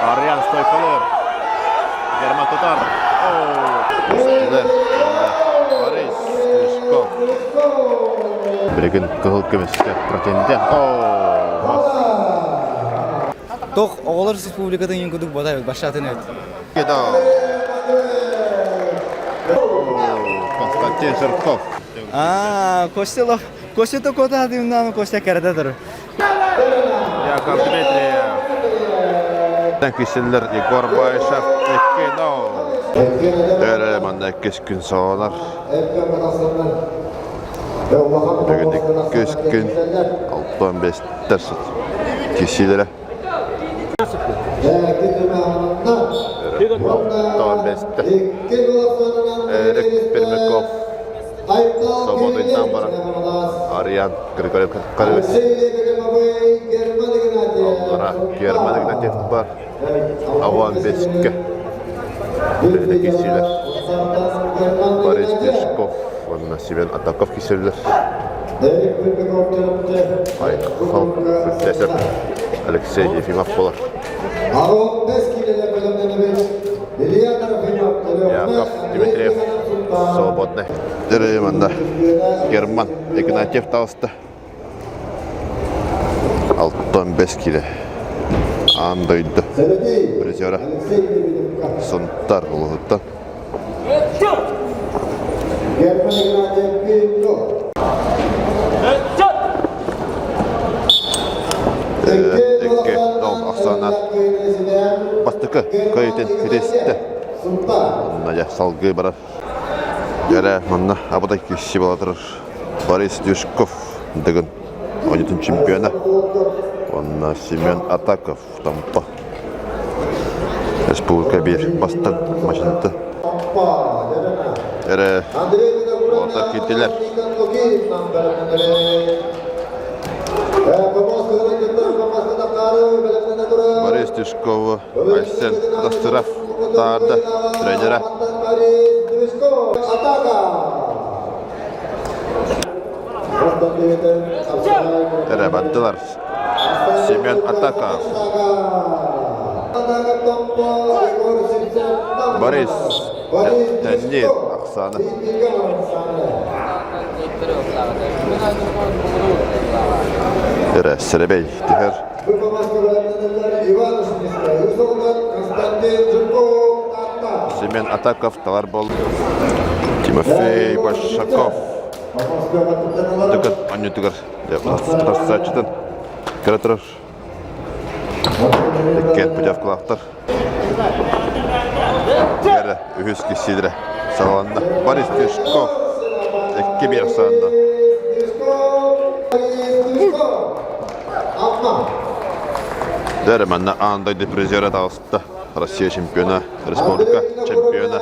Арыйан стойкалыыр. Герман тутар. Түстүлэр. Борис Клишков. Билигин кыһыл көмүскэ претендент. Тох оҕолор республикатын иин кудук бодай башатын эт. Константин Жирков. А, Костя Костя то кота адымнан Костя кәрәдә тұр. Яков Дмитриев. Киселлер Егор Баишев 2-0. Дәрі манна иккис күн саҕаланар. Бүгүн иккис күн 65-тер кисилere. 65-тер. Эрик Пермяков Свободныйдан баран Ариан Григорьев Каревич Аллара Герман Игнатьев бар. Аван беске. Бэйдэ кисилер. Борис Пешков, уонна Семен Атаков кисэллэр. Айхал Күртесов, Алексей Ефимов болар. Яков Дмитриев свободный. Деревянда Герман Игнатьев таҕыста. 65 киле. Аан дойду призера Сунтар улуһуттан. Икки дол ахсаанан бастакы кыайытын ситистэ. Онно дьэ салгыы барар. Дьэрэ манна абытай киирсии буола турар. Борис Дюшков Дыгын оонньуутун чемпиона. Уонна Семен Атаков Томпо. Республика биир бастыҥ машината. Эрэ уолаттар киирдилэр. Борис Дюшкову Айсен Достыров таарды тренера. Эрэ бардылар. Семен Атаков. Борис Теннир Оксана. Эрэ Серебей түһэр. Семен Атаков талар бол. Тимофей Большаков. Дыгын онньутугар тахсааччытын көрө турар. Иккиэн путевкалаахтар. Эрэ үһүс киссиилэрэ саҕаланна. Борис Тишков 2-1 ахсаанна. Дәрі манна аан дойду призера таҕыста. Россия чемпиона, республика чемпиона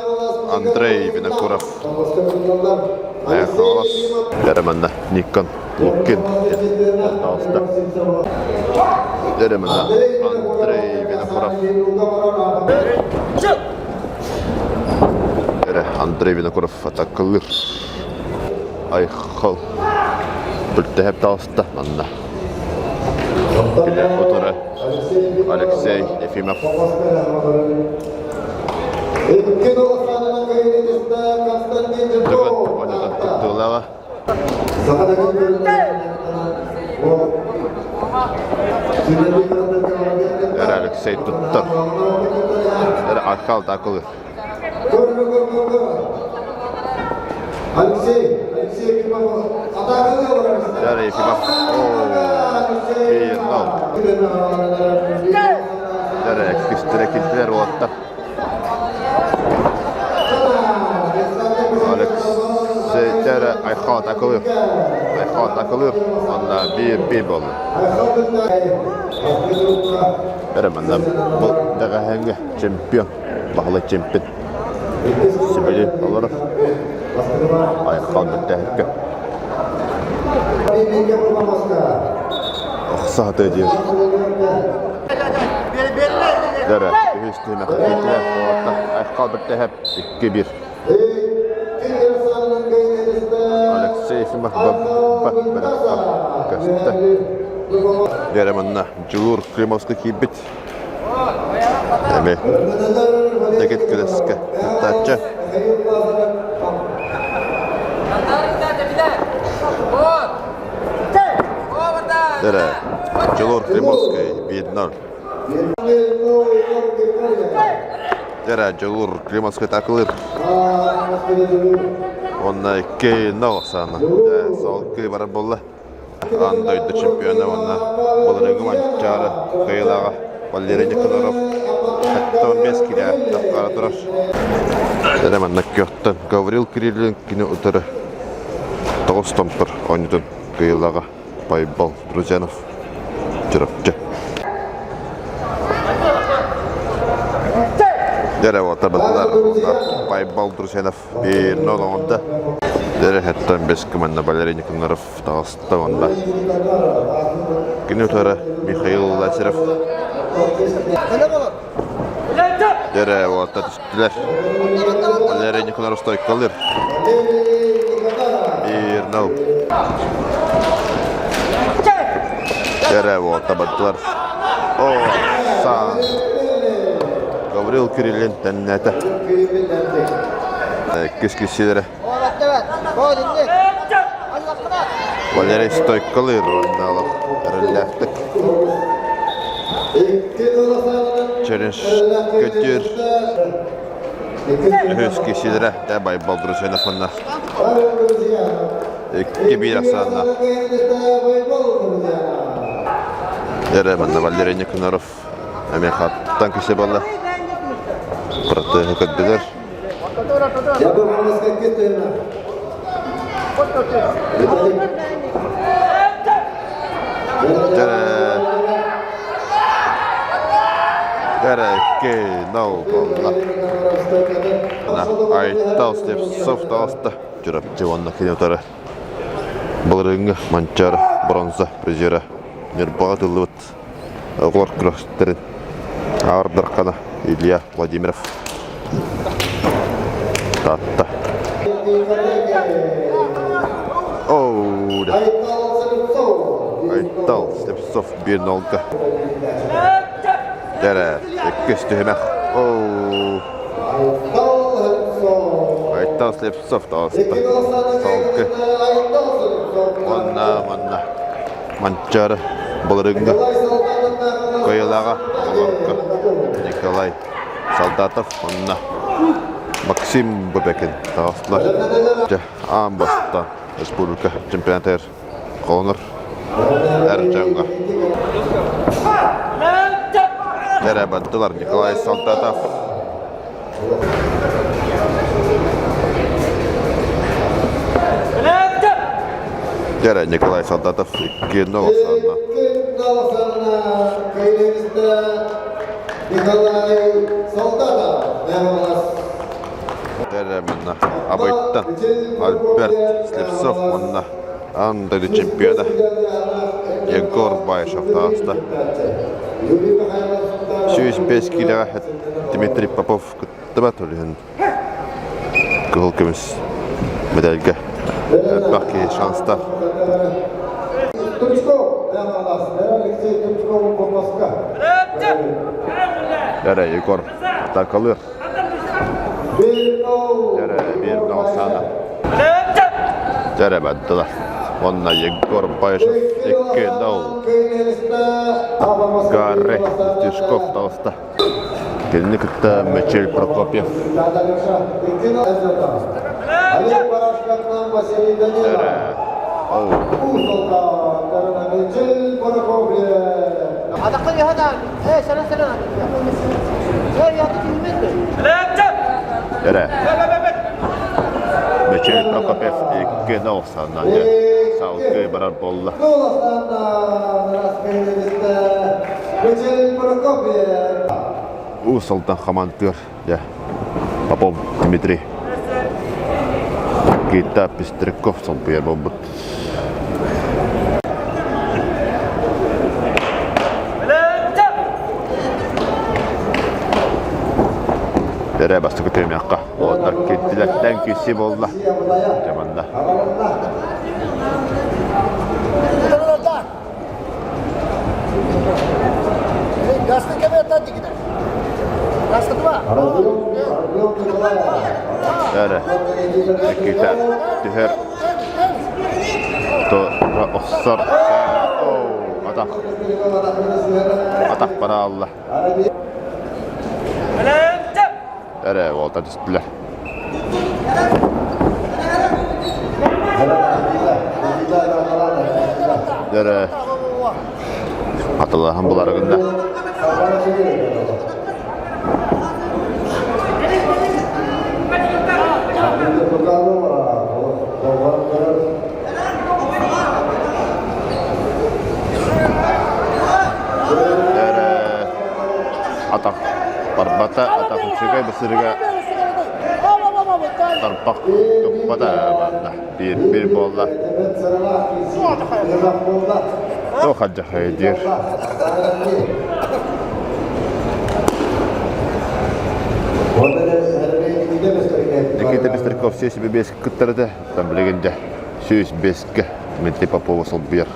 Андрей Винокуров. Айахалас. Дәрі манна Никон Лукин таҕыста. Дәрі манна Андрей Винокуров. Эрэ Андрей Винокуров атакылыр. Айхал. Бүлтэһэп таҕыста манна. Кини утары Алексей Ефимов. Бүгүн оонньотон кыттыылааҕа. Эрэ Алексей туттар. Эрэ Айхал такылыр. Эрэ Ефимов. 1-0. Эрэ иккистэрэ киирдилэр уолаттар. Алексей эрэ Айхал такылыр. Айхал такылыр. Онно 1-1 буолла. Эрэ манна бу дэҕэһээҥҥэ чемпион баһылай чемпион Сибили олорор Айхал Бэртээһиккэ охсо сатыы диир Дэрэ үһүс түһүмэххэ киирдилэр уолаттар Айхал Бэртээһэп 2-1 Алексей Ефимов бөлөххө көстө. Дэрэ манна Дьулуур Климовский киирбит. Эмиэ дэгит күрэскэ кыттааччы. Эрэ Дьулуур Климовскай 1-0. Эрэ Дьулуур Климовскай такылыр. Уонна 2-0 саана. Салгыы барар буолла. Аан дойду чемпиона уонна былырыыҥҥы Манчаары кыайыылааҕа Валерий Николаев 75 киилэ таххара турар. Эрэ манна көхтөн Гаврил Кириллин кини утары тоҕус томтор оонньуутун кыайыылааҕа Байбал Друзьянов Чурапчы. Дьэрэ уотар Байбал Друзьянов 1-0 оҥордо. Дьэрэ хэттэн бэс команда Валерий Никоноров таҕыста уонна кини утары Михаил Лазарев. Дьэрэ уота түстүлэр. Валерий Никоноров стойкалыыр. 1-0. Дьэрэ уота бардылар. О, сан. Гаврил Кириллин тэннээтэ. Иккис киссилэрэ. Валерий Стойкалыыр уонна эрэллээхтик. Через көтүр үһүс киссилэрэ да Байбал Друзьянов уонна 2-1 ахсаанна. Эрэ манна Валерий Никоноров эмиэ хаттан кисе буолла. Протеһы көрдүлэр. Дэрэ нол буолла. Айтал Слепцов таҕыста. Чурапчы уонна кини утары былырыыҥҥы Манчаары бронза призера Ньурбаҕа тыллыбыт оҕолор күрэхтэрин Аар Дархана Илья Владимиров Таатта. Оу, Айтал Слепцов 1-0-га. Дэрэ, иккис түһүмэх. Оу. Айтал Слепцов таҕыста. Салгы. Уонна манна Манчаары былырыыҥҥы кыайыылааҕа оҕолорго Николай Солдатов уонна Максим Бубекин таҕыстылар. Дьэ, аан бастаан республика чемпионатыгар холонор эр дьоҥҥо. Эрэ бардылар Николай Солдатов. Дьэрэ Николай Солдатов 2-0 ахсаанна. Николай Солдатов Дьэрэ манна Абыйтан Альберт Слепцов уонна аан дойду чемпиона Егор Баишев таҕыста. 105 киилэҕэ Дмитрий Попов кыттыбат ол иһин кыһыл көмүс медальга элбэх киһи шанстаах. Эрэ Егор атакалыыр. Дьэрэ биир саана. Дьэрэ бардылар. Уонна Егор Баишев 2-0. Гарри Тишков таҕыста. Кинини кытта Мичил Прокопьев. Эрэ. Мичил Прокопьев 2-0 санаан салгыы барар буолла. Уус Алдан хамаандатыгар дьэ Попов Дмитрий Никита Пестряков солбуйар буолбут. Эрэ бастакы түһүмэххэ уолаттар киирдилэр. киирсии буолла. Дьэ манна. Эрэ Никита түһэр тура охсор атах атах бараалла эрэ уолта түстүлэр эрэ атылаһан буларыгын да Атах барбата, атах үчүгэй бысырыга тарпах туппата барда. Биир биир буолла. Туох алдьархайа диир. Никита Пестряков 75 кыттар этэ. Там билигин дьэ 105-кэ Дмитрий Попова солбуйар.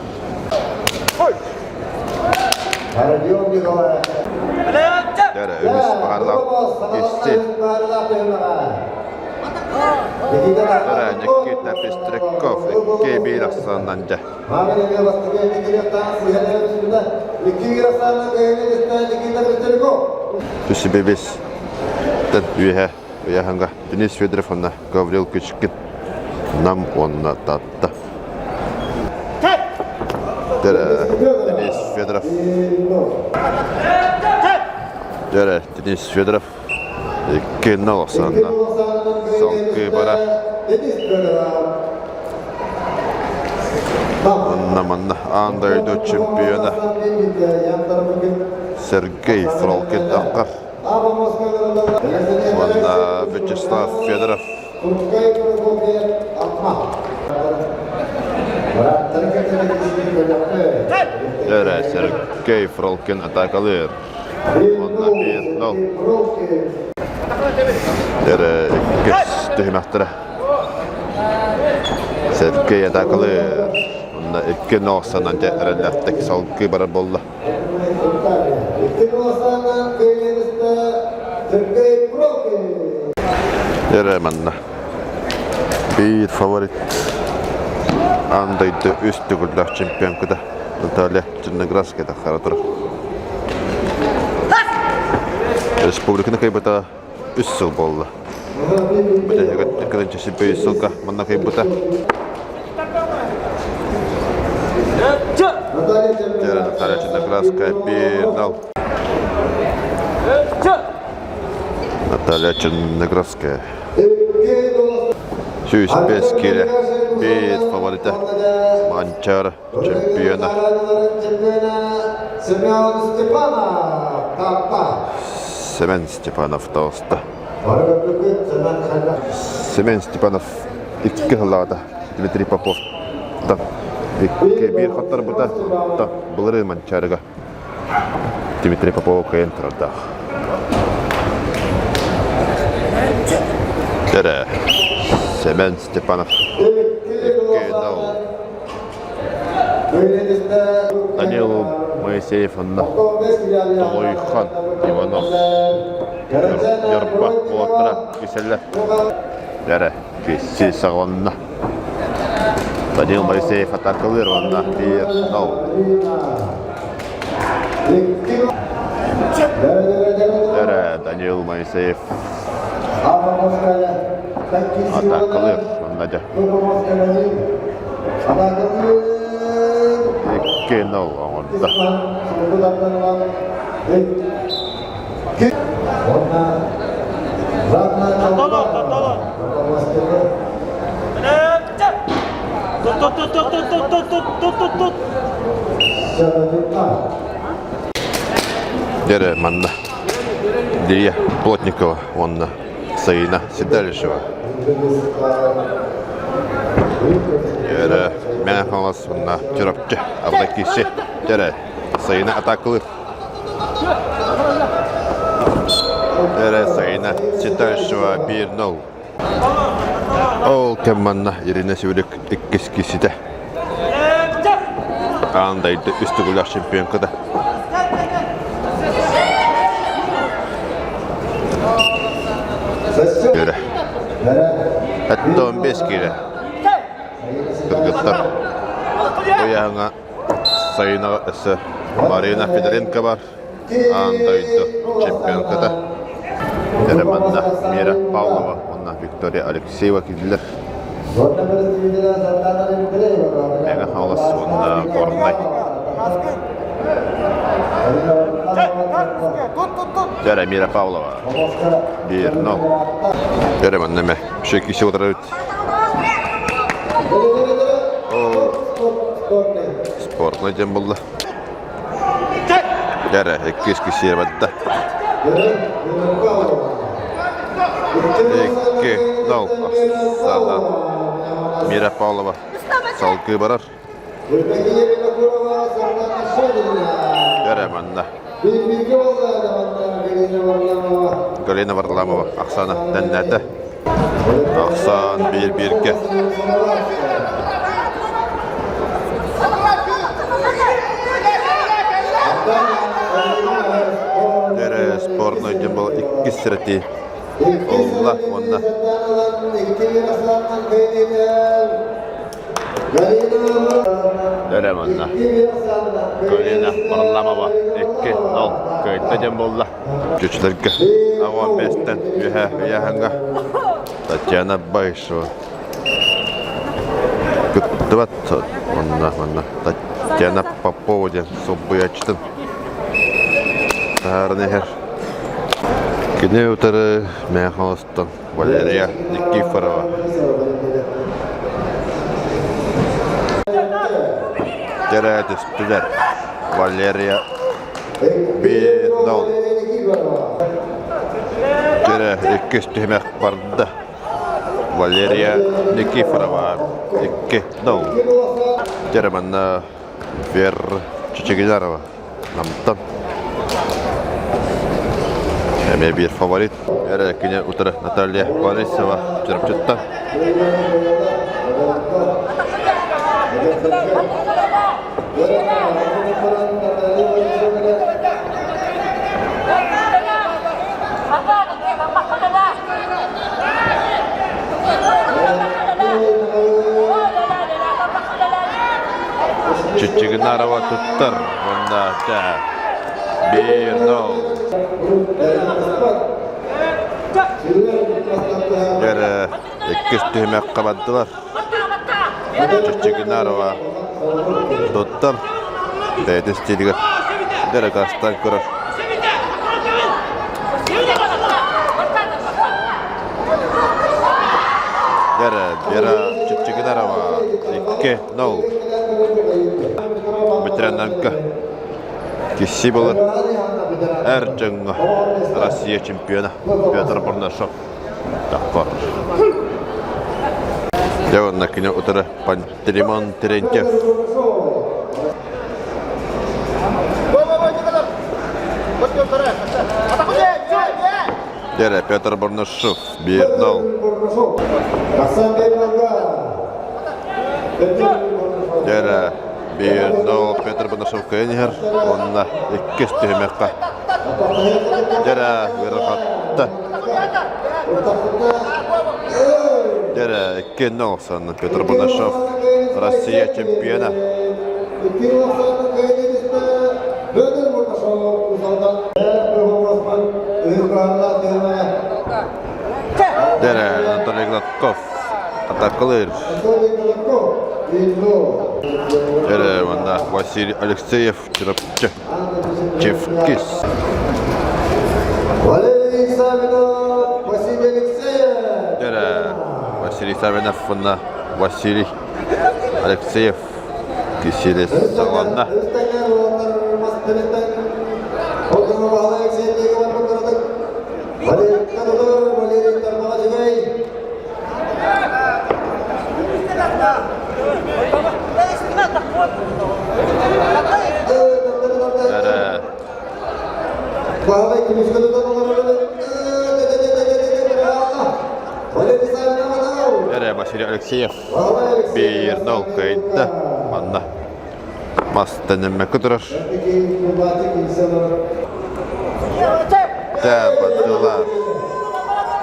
Дьэ, үһүс баҕарылаах кисси. Никита Пестряков 2-1 ахсааннан дьэ. Түсүбэбис үөһэ ыйаһанга Денис Федоров уонна Гаврил Кычкин Нам уонна Татта. Денис Федоров. Денис Федоров Иккиэннэ олохсоонно салгыы барар. Онно манна аан дойду чемпиона Сергей Фролкин таххар. Уонна Вячеслав Федоров. Эрэ Сергей Фролкин атаакалыыр. Уонна 1-0. Эрэ иккис түһүмэхтэрэ. Сергей атаакалыыр. Уонна 2-0 санан дьэ эрэллээхтик салгыы барар буолла. Эрэ манна биир фаворит аан дойду үс төгүллээх чемпионката Наталья Черноградская тахсара турар. Республиканы кыайбыта үс сыл буолла. Бүтэһигэр кырынча сылга манна кыайбыта. Наталья Черноградская 1-0. Наталья Черноградская. 105 киилэ. Биир фаворита. Манчаары чемпиона. Семен Степанов таҕыста. Семен Степанов икки сыллааҕыта Дмитрий Поповтан икки биир хотторбута былырыын Манчаарыга Дмитрий Попова кыайан турардаах. Эрэ Семен Степанов 2-0 Данил Моисеев онно Толойхан Иванов Ньурба уолаттара киселлэр. Эрэ кисси саҕаланна. Данил Моисеев атаакалыыр уонна 1-0. Эрэ Данил Моисеев атаакалыыр уонна дьэ 2-0 оҥордо. Дьэ манна Лия Плотникова уонна Саина Седалищева. Дьэ Мэҥэ Хаҥалас уонна Чурапчы Абытай киирсэ. Дьэ Саина атаакалыыр. Дьэ Саина Седалищева 1-0. Ол кэм манна Ирина Севрюк иккис киирситэ. Аан дойду үс төгүллээх чемпионката. 75 киилэ. Кыргыттар ыйааһыҥҥа Сайынаҕа өссө Марина Федоренко бар. Аан дойду чемпионката. Эрэ манна Мира Павлова уонна Виктория Алексеева киирдилэр. Мэҥэ Хаҥалас уонна Горнай. Дьэ Мира Павлова. 1-0. Дьэ манна эмэ Шекиси утарабыт. Спортнай диэн буолла. Дьэ иккис кисиэ барда. 2-0 Оксана Мира Павлова салгыы барар. Дьэ манна Галина Варламова Оксана тэннээтэ. Ахсаан биир-бииргэ. Дэрэ спорный диэн был иккис сирати олла уонна Дэрэ манна Галина Варламова 2-0 кыайда диэн буолла. Чүчүлэргэ аҕа бэстэн үөһэ ыйааһыҥҥа Татьяна Баишева кыттыбат онно манна Татьяна Попова диэн солбуйааччытын таһааран иһэр. Кини утары Мэҥэ Хаҥаластан Валерия Никифорова. Дьэрэ түстүлэр. Валерия 1-0. Дьэрэ иккис түһүмэх барда. Валерия Никифорова 2-0. Дьэрэ манна Вера Чичигинарова Намтан. Эмиэ биир фаворит. Эрэ кини утары Наталья Борисова Чурапчыттан. Чичигинарова туттар уонна 1-0. Дьэрэ иккис түһүмэххэ бардылар. Чичигинарова туттар. Бэйэтин стилигэр дьэрэ гастан көрөр. Дьэрэ Вера Чичигинарова 2-0. Ветераннарга кисси былыр эр дьоҥҥо Россия чемпиона Петр Бурнашов таххар. Дьэ уонна кини утары Пантелеймон Терентьев. Дьэ Петр Бурнашов 1-0. Дьэ 1-0 Петр Бурнашов кыайан иһэр уонна иккис түһүмэххэ Дьэрэ ыарахатта. Дьэрэ 2-0 санна Петр Бурнашов Россия чемпиона. Дьэрэ Анатолий Гладков атакалыыр. Дьэрэ уонна Василий Алексеев Чурапчы Чевкис. Валерий Савинов, Василий Алексеев. Дьэрэ Василий Савинов уонна Василий Алексеев Кисилес саҕаланна. Эрэ Василий Алексеев 1-0 кыайда манна мас тэнэммэккэ турар. Тээ бардылар.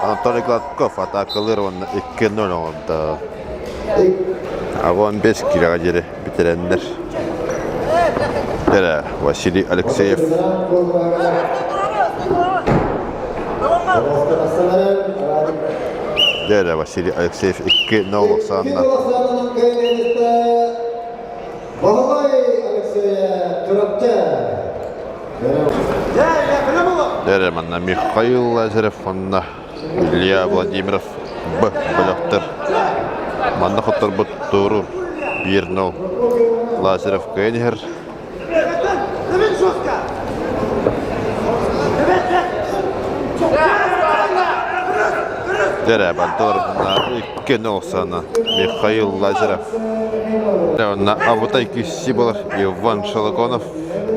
Анатолий Гладков атаакалыыр уонна 2-0 оҥордо. 85 киилэҕэ диэри бүтэрэннэр. Эрэ Василий Алексеев. Дэрэ Василий Алексеев 2-0 оксанна. Баһылай Алексеев Чурапчы. Дэрэ манна Михаил Лазарев уонна Илья Владимиров Б бөлөхтөр. Манна хотторбут туоруур 1-0 Лазарев кыайан иһэр. Дэрэ бардылар 2-0 сана Михаил Лазарев. Онно Абытай киирсии буолар Иван Шелоконов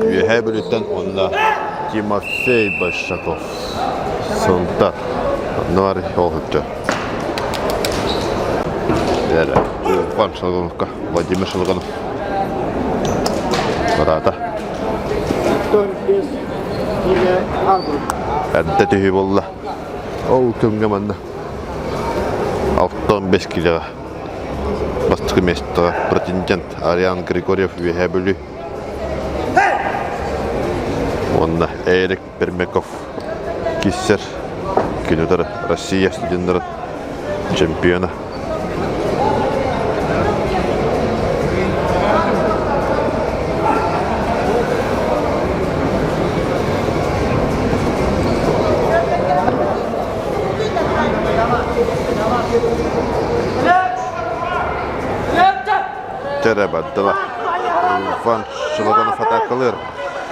Үөһээ Бүлүүттэн уонна Тимофей Большаков Сунтар Оннугар ол сылдьар. Эрэ Иван Шелогоновка Владимир Шелогонов Быраата. Эрдэ түһүү буолла. Ол күҥҥэ манна 65 килоҕа бастакы миэстэҕэ претендент Ариан Григорьев Үөһээ Бүлүү уонна Эрик Пермяков киссер күн утары Россия студеннарын чемпиона. Тере бардыла. Иван Шелогонов атакалыр.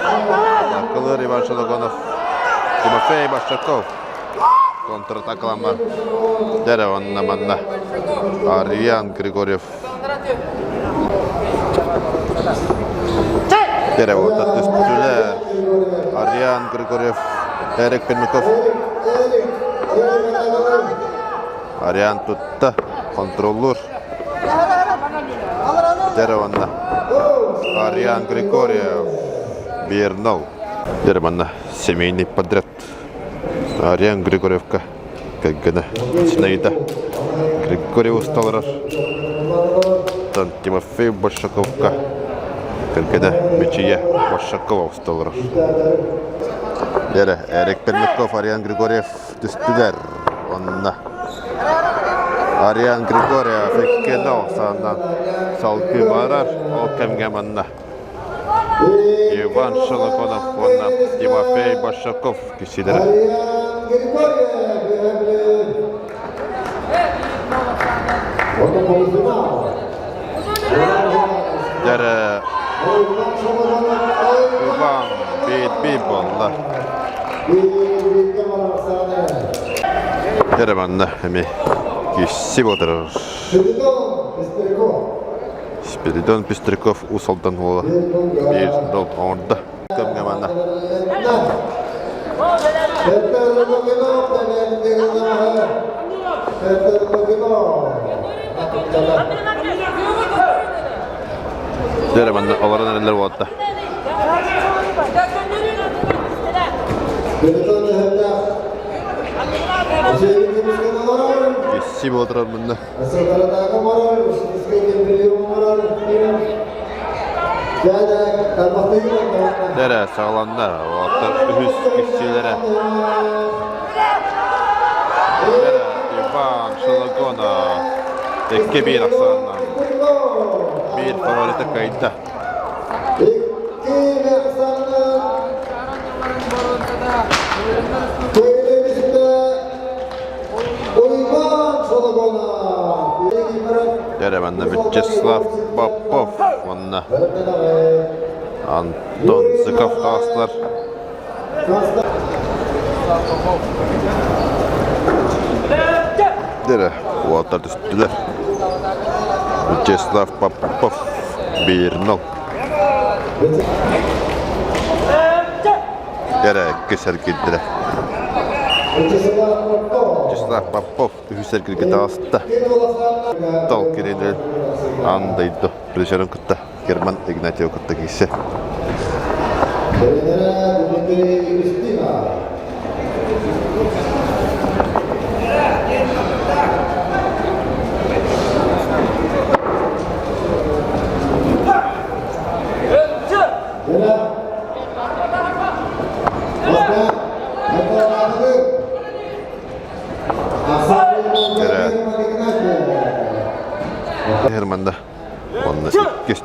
Атакалыр Иван Шелогонов. Тимофей Башаков. Контратакалама. Дере онна манна. Ариан Григорьев. Дере орта түстүлэр. Ариан Григорьев, Эрик Пермяков. Ариан тутта, контроллуур. Дере онна. Ариан Григорьев, 1-0. Дере манна семейный подряд. Ариан Григорьевка кэргэнэ Зинаида Григорьева усталарар. Оттон Тимофей Большаковка кэргэнэ Мичийэ Большакова усталарар. Дьэрэ, Эрик Пермяков, Ариан Григорьев түстүлэр. Онно Ариан Григорьев иккиэнэ саанан салгыы барар. Ол кэмҥэ манна Иван Шелоконов уонна Тимофей Большаков кисилэрэ. Дьэрэ Иван биир буолла. Дьэрэ манна эмиэ киирсии буолар. Спиридон Пестряков Уус Алдан уола биир дол оҥордо. Кэмҥэ манна. Дьэрэ манна олорон эрэллэр уолатта. Кисси буолар мунна. Дэрэ саҕаланна, уолаттар үһүс киксиилэрэ. Дэрэ Иван Шологонов 2-1 ахсаанынан биир фавориты кыайда. Дьэ манна Вячеслав Попов уонна Антон Зыков таҕыстылар. Дьэ уолаттар түстүлэр. Вячеслав Попов 1-0. Эрэ иккис эргийдилэр. Вячеслав Попов үһүс эргииргэ таҕыста. Тал Кириллин аан дойду призерын кытта Герман Игнатьевы кытта киирсэ.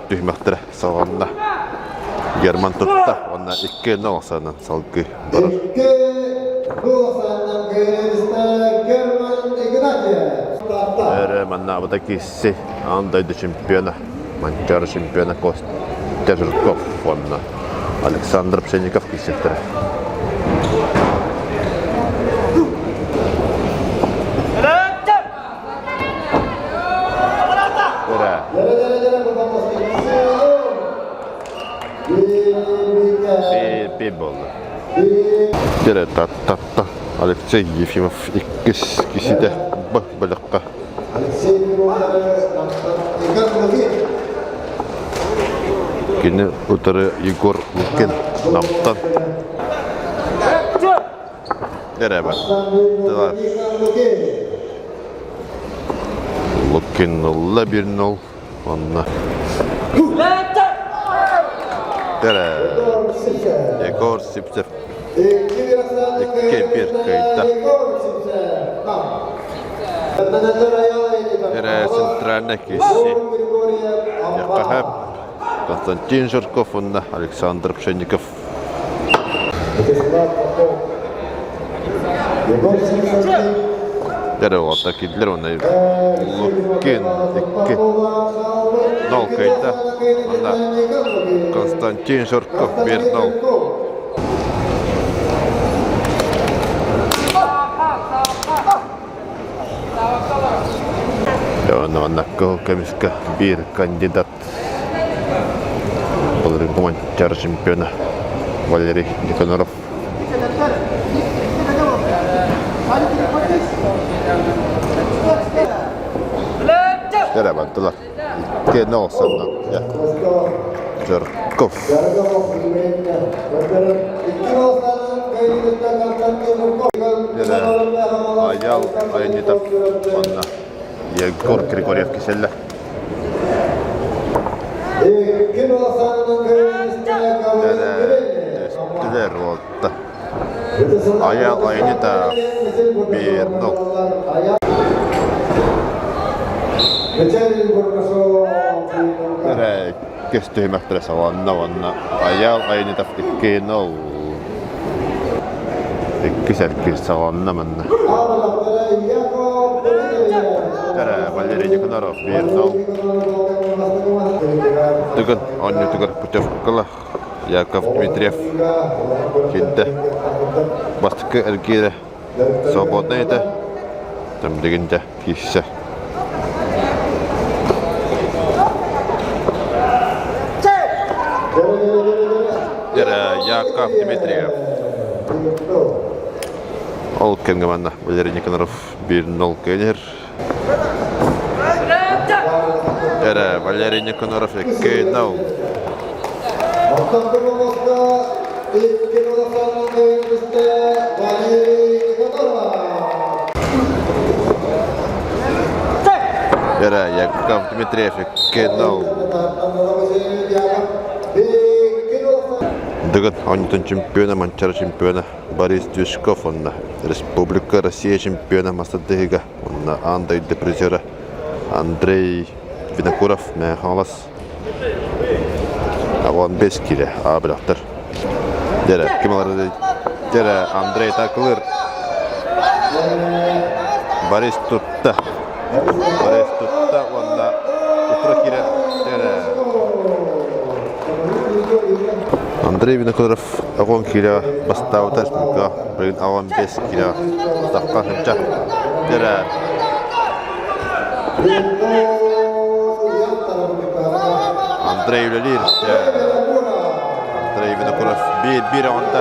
түһүмэхтэрэ саҕаланна. Герман тутта уонна 2-0 саанан салгыы барар. 2-0 саанан Герман Игнатьев. Эрэ маннаабыта киирси аан дойду чемпиона, Манчаары чемпиона Костя Жирков уонна Александр Пшенников киирсиэхтэрэ. Эрэ. Би буолла. Дьэрэ та-та-та Алексей Ефимов иккис киситэ б бөлөххө. Кини утары Егор Лукин Намтан. Дьэрэ бар. Тылар. Лукин ылла 1-0. Онно. Дьэрэ. Егор Сипцев 2-1 кыайда. Эрэ центральный киси. ЯКХ Константин Жирков уонна Александр Пшенников. Дьэрэ уолаттар киирдилэр уонна Лукин 2 0 кыайда. Уонна Константин Жирков 1-0. Онно манна кыһыл көмүскэ биир кандидат былырыыҥҥы Манчаары чемпиона Валерий Никаноров. Эрэ бардылар. Иккиэннэ олохсонно. Жирков. Аял Айнитов уонна Егор Григорьев киселлэр. Түстүлэр уолта. Аял Айнитов 1-0. Эрэ көстүһүмэхтэрэ саланна уонна Айаал Айанитов 2-0. Иккис эргиир саланна манна. Эрэ Валерий Никоноров 1-0. Тыгын оонньуутугар путевкалах Яков Дмитриев киирдэ. Бастакы эргиирэ свободнай этэ. Тэмдигин дьэ киирсэ. Яков Дмитриев. Ол кэмҥэ манна Валерий Никоноров 1-0 кыайан Эрэ Валерий Никоноров 2-0. Эрэ Яков Дмитриев 2-0. Дыгын оонньуутун чемпиона, Манчаары чемпиона Борис Дюшков уонна Республика Россия чемпиона мастардыһыга уонна аан дойду призера Андрей Винокуров Мэҥэ Хаҥалас 15 киилэ аа бөлөхтөр. Дьэрэ, ким алар Дьэрэ, Андрей Такылыр Борис тутта. Борис тутта уонна утра киирэн дьэрэ Андрей Винокуров 10 киилэ бастаабыта республикаҕа билигин 15 киилэ тахха сылдьар. Дьэрэ Андрей үлэлиир. Андрей Винокуров биир-биир оҕонто.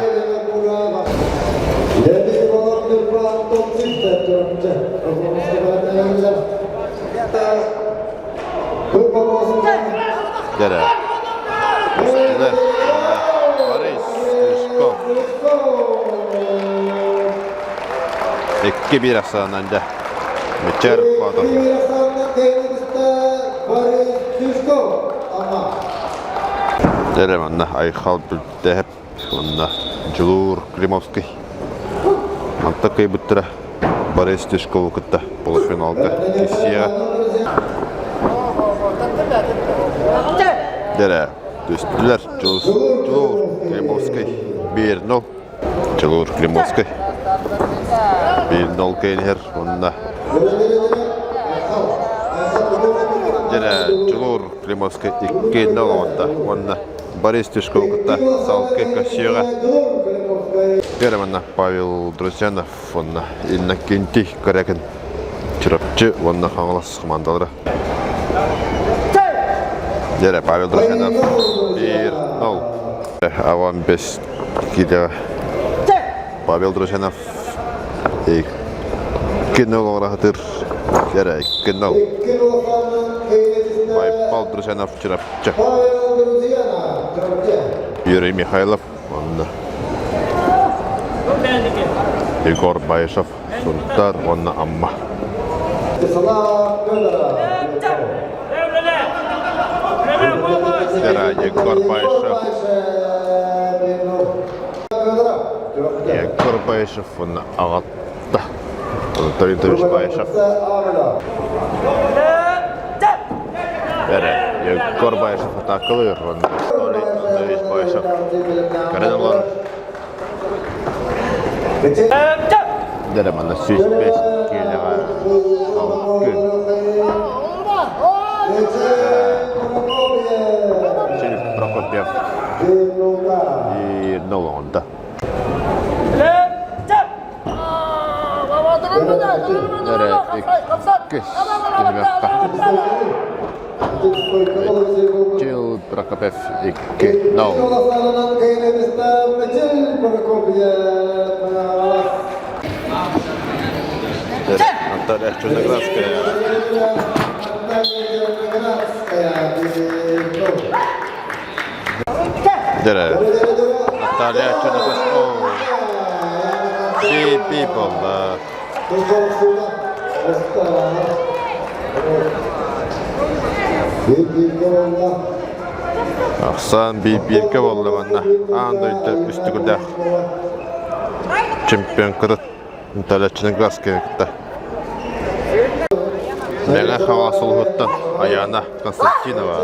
Дьэрэ. Үстүлэр. Борис Стрижков. 2-1 ахсаанан дьэ. Мичээр Боотур. Дьэрэ манна Айхал Бүлтэһэп уонна Дьулуур Климовский. Манта кыайбыттара Борис Тишкову кытта полуфиналга киссиэҕэ. Дэрэ түстүлэр. Дьулуур Климовскай 1-0. Дьулуур Климовскай 1-0 кэлэн иһэр уонна Дьэрэ Дьулуур Климовскай 2-0 оҥордо уонна Борис Тишков кытта салгыы көрсүөҕэ. Дьэрэ манна Павел Друзьянов уонна Иннокентий Корякин Чурапчы уонна Хаҥалас хамаандалара. Дьэрэ Павел Друзьянов 1-0. Аван бес киилэҕэ Павел Друзьянов 2-0 оҥоро Дьэрэ 2-0. Байпал Друзьянов Чурапчы. Юрий Михайлов уонна Егор Баишев Сунтаар уонна Амма. Егор Баишев. Егор Баишев уонна аҕатта Анатолий Баишев. Эрэ Егор Баишев атаакалыыр уонна Анатолий Анатольевич Баишев көрөн олорор. Дэрэ манна 105 киилэҕэ салгыы. Филипп Прокопьев и нолоҥонда. Эрэ иккис түһүмэххэ. Чил Прокопьев 2-0. Наталья Черноградская. Наталья Черноградская. Би-би буолла. Ахсаан биир-бииргэ буолла манна. Аан дойду үстүгүрдээх чемпион кытыт Наталья Черноградская кытта. Мэҥэ Хаҥалас улууһуттан Аяна Константинова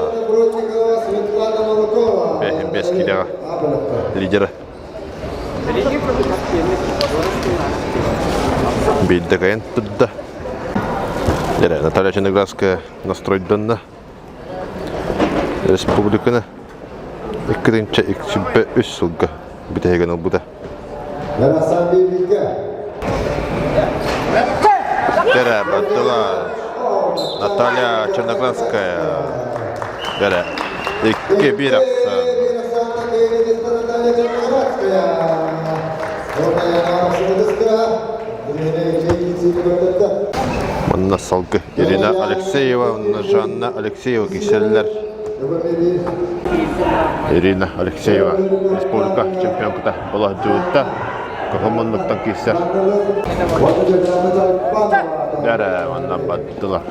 5 киилэҕэ лидера. Биирдэ кайан турда. Дьэ, Наталья Черноградская настройданна. Республиканы 2023 сылга бүтэһигин ылбыта. Дьэ, бардылар. Наталья Черноградская. Дьэ, 2-1 ахсаан. Манна салгы Ирина Алексеева уонна Жанна Алексеева киксэллэр. Ирина Алексеева республика чемпионката Балаһдьыытта Кохомоннуктан киирсэр. Дәрэ манна баттылар.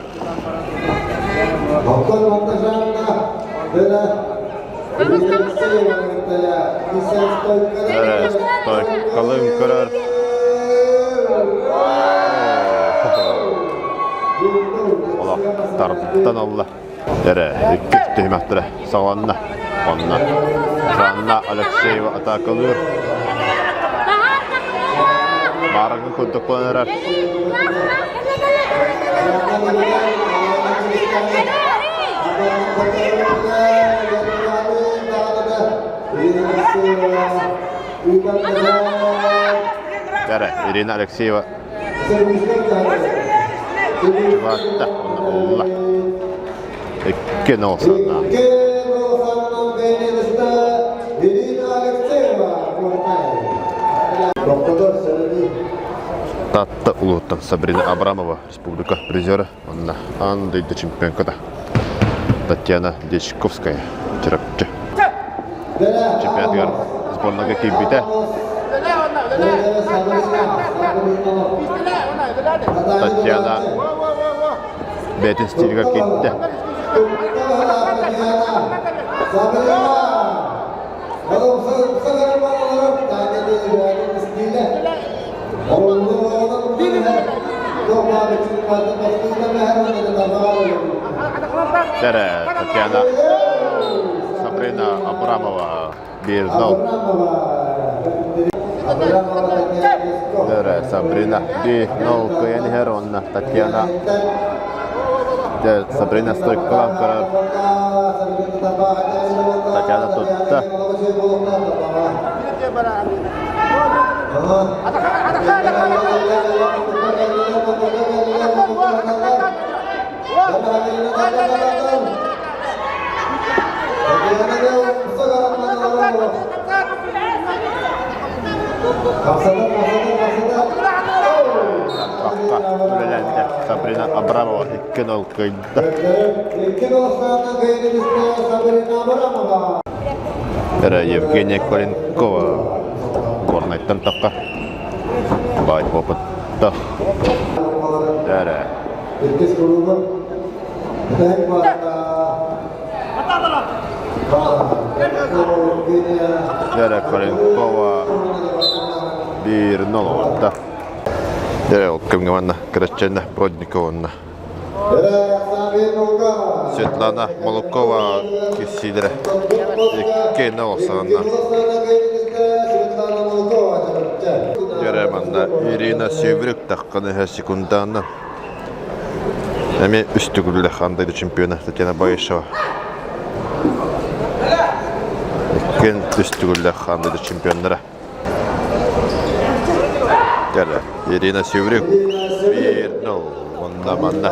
Дәрэ стойкалын көрөр. Олох тардан алла. Эрэ икки түһүмэхтэрэ саҕаланна. Онно Жанна Алексеева атаакалыыр. Маарыҥҥы курдук буолан эрэр. Эрэ Ирина Алексеева Чубаатта уонна булла. Икки нол санаа. Татта улууттан Сабрина Абрамова республика призера уонна аан дойду чемпионката Татьяна Дьячковская Чурапчы чемпионатыгар сборнайга киирбитэ. Татьяна бэйэтин стилигэр киирдэ. Татьяна. Сабрина Абрамова 1-0. Дөрө Сабрина 1-0 кыайан иһэр уонна Татьяна Сабрина стойкалаан көрөр. Татьяна тутта. Үлэлээтэ Сабрина Абрамова 2-0 кыайда. Эрэ Евгения Коленкова Горнайтан тахха. Баай опыттах. Эрэ Иккис куруубун бүтэһик баата Вера Коленкова 1-0 оҥордо. Дьэ, ол кэмҥэ манна Кыраччана Бродниковна Светлана Молокова киссиилэрэ 2-0 саҕана. Дьэ, манна Ирина Севрюк таххан иһэ секундаанна Эмиэ үс төгүллээх аан дойду чемпиона Татьяна Баишева. Иккиэн үс төгүллээх аан дойду чемпионнара. Кэлэ Ирина Севрюк 1-0 уонна манна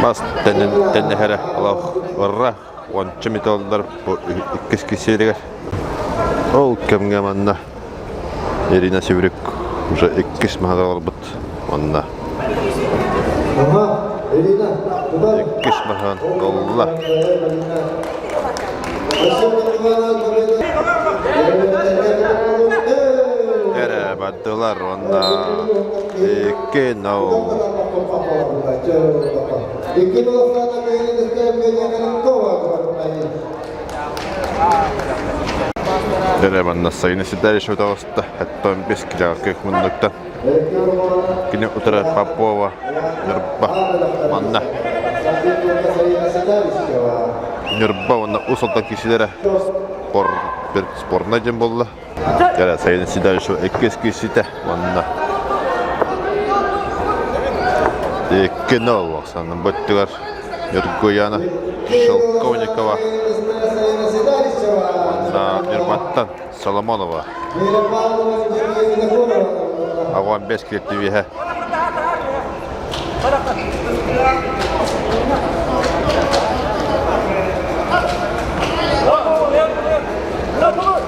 Бас тэннэһэрэ олох ырра уонча металлар бу иккис кисиэригэр. Ол кэмҥэ манна Ирина Севрюк уже иккис маһыгар олорбут уонна иккис маһын ылла. Эрэ бардылар уонна 2-0. Дьэ манна Сайына Седалищева таҕыста, оттон бэс килэҕэ муннуктан. Кини утары Попова, Ньурба манна. Ньурба уонна Уус Алдан киисилэрэ спорнай диэн буолла. Дьэ Сайына Седалищева иккис киирситэ уонна 2-0 Оксана бөттүгэр Ньургуяна Шелковникова уонна Ньурбаттан Соломонова Аҕам бэс кииртибиһэ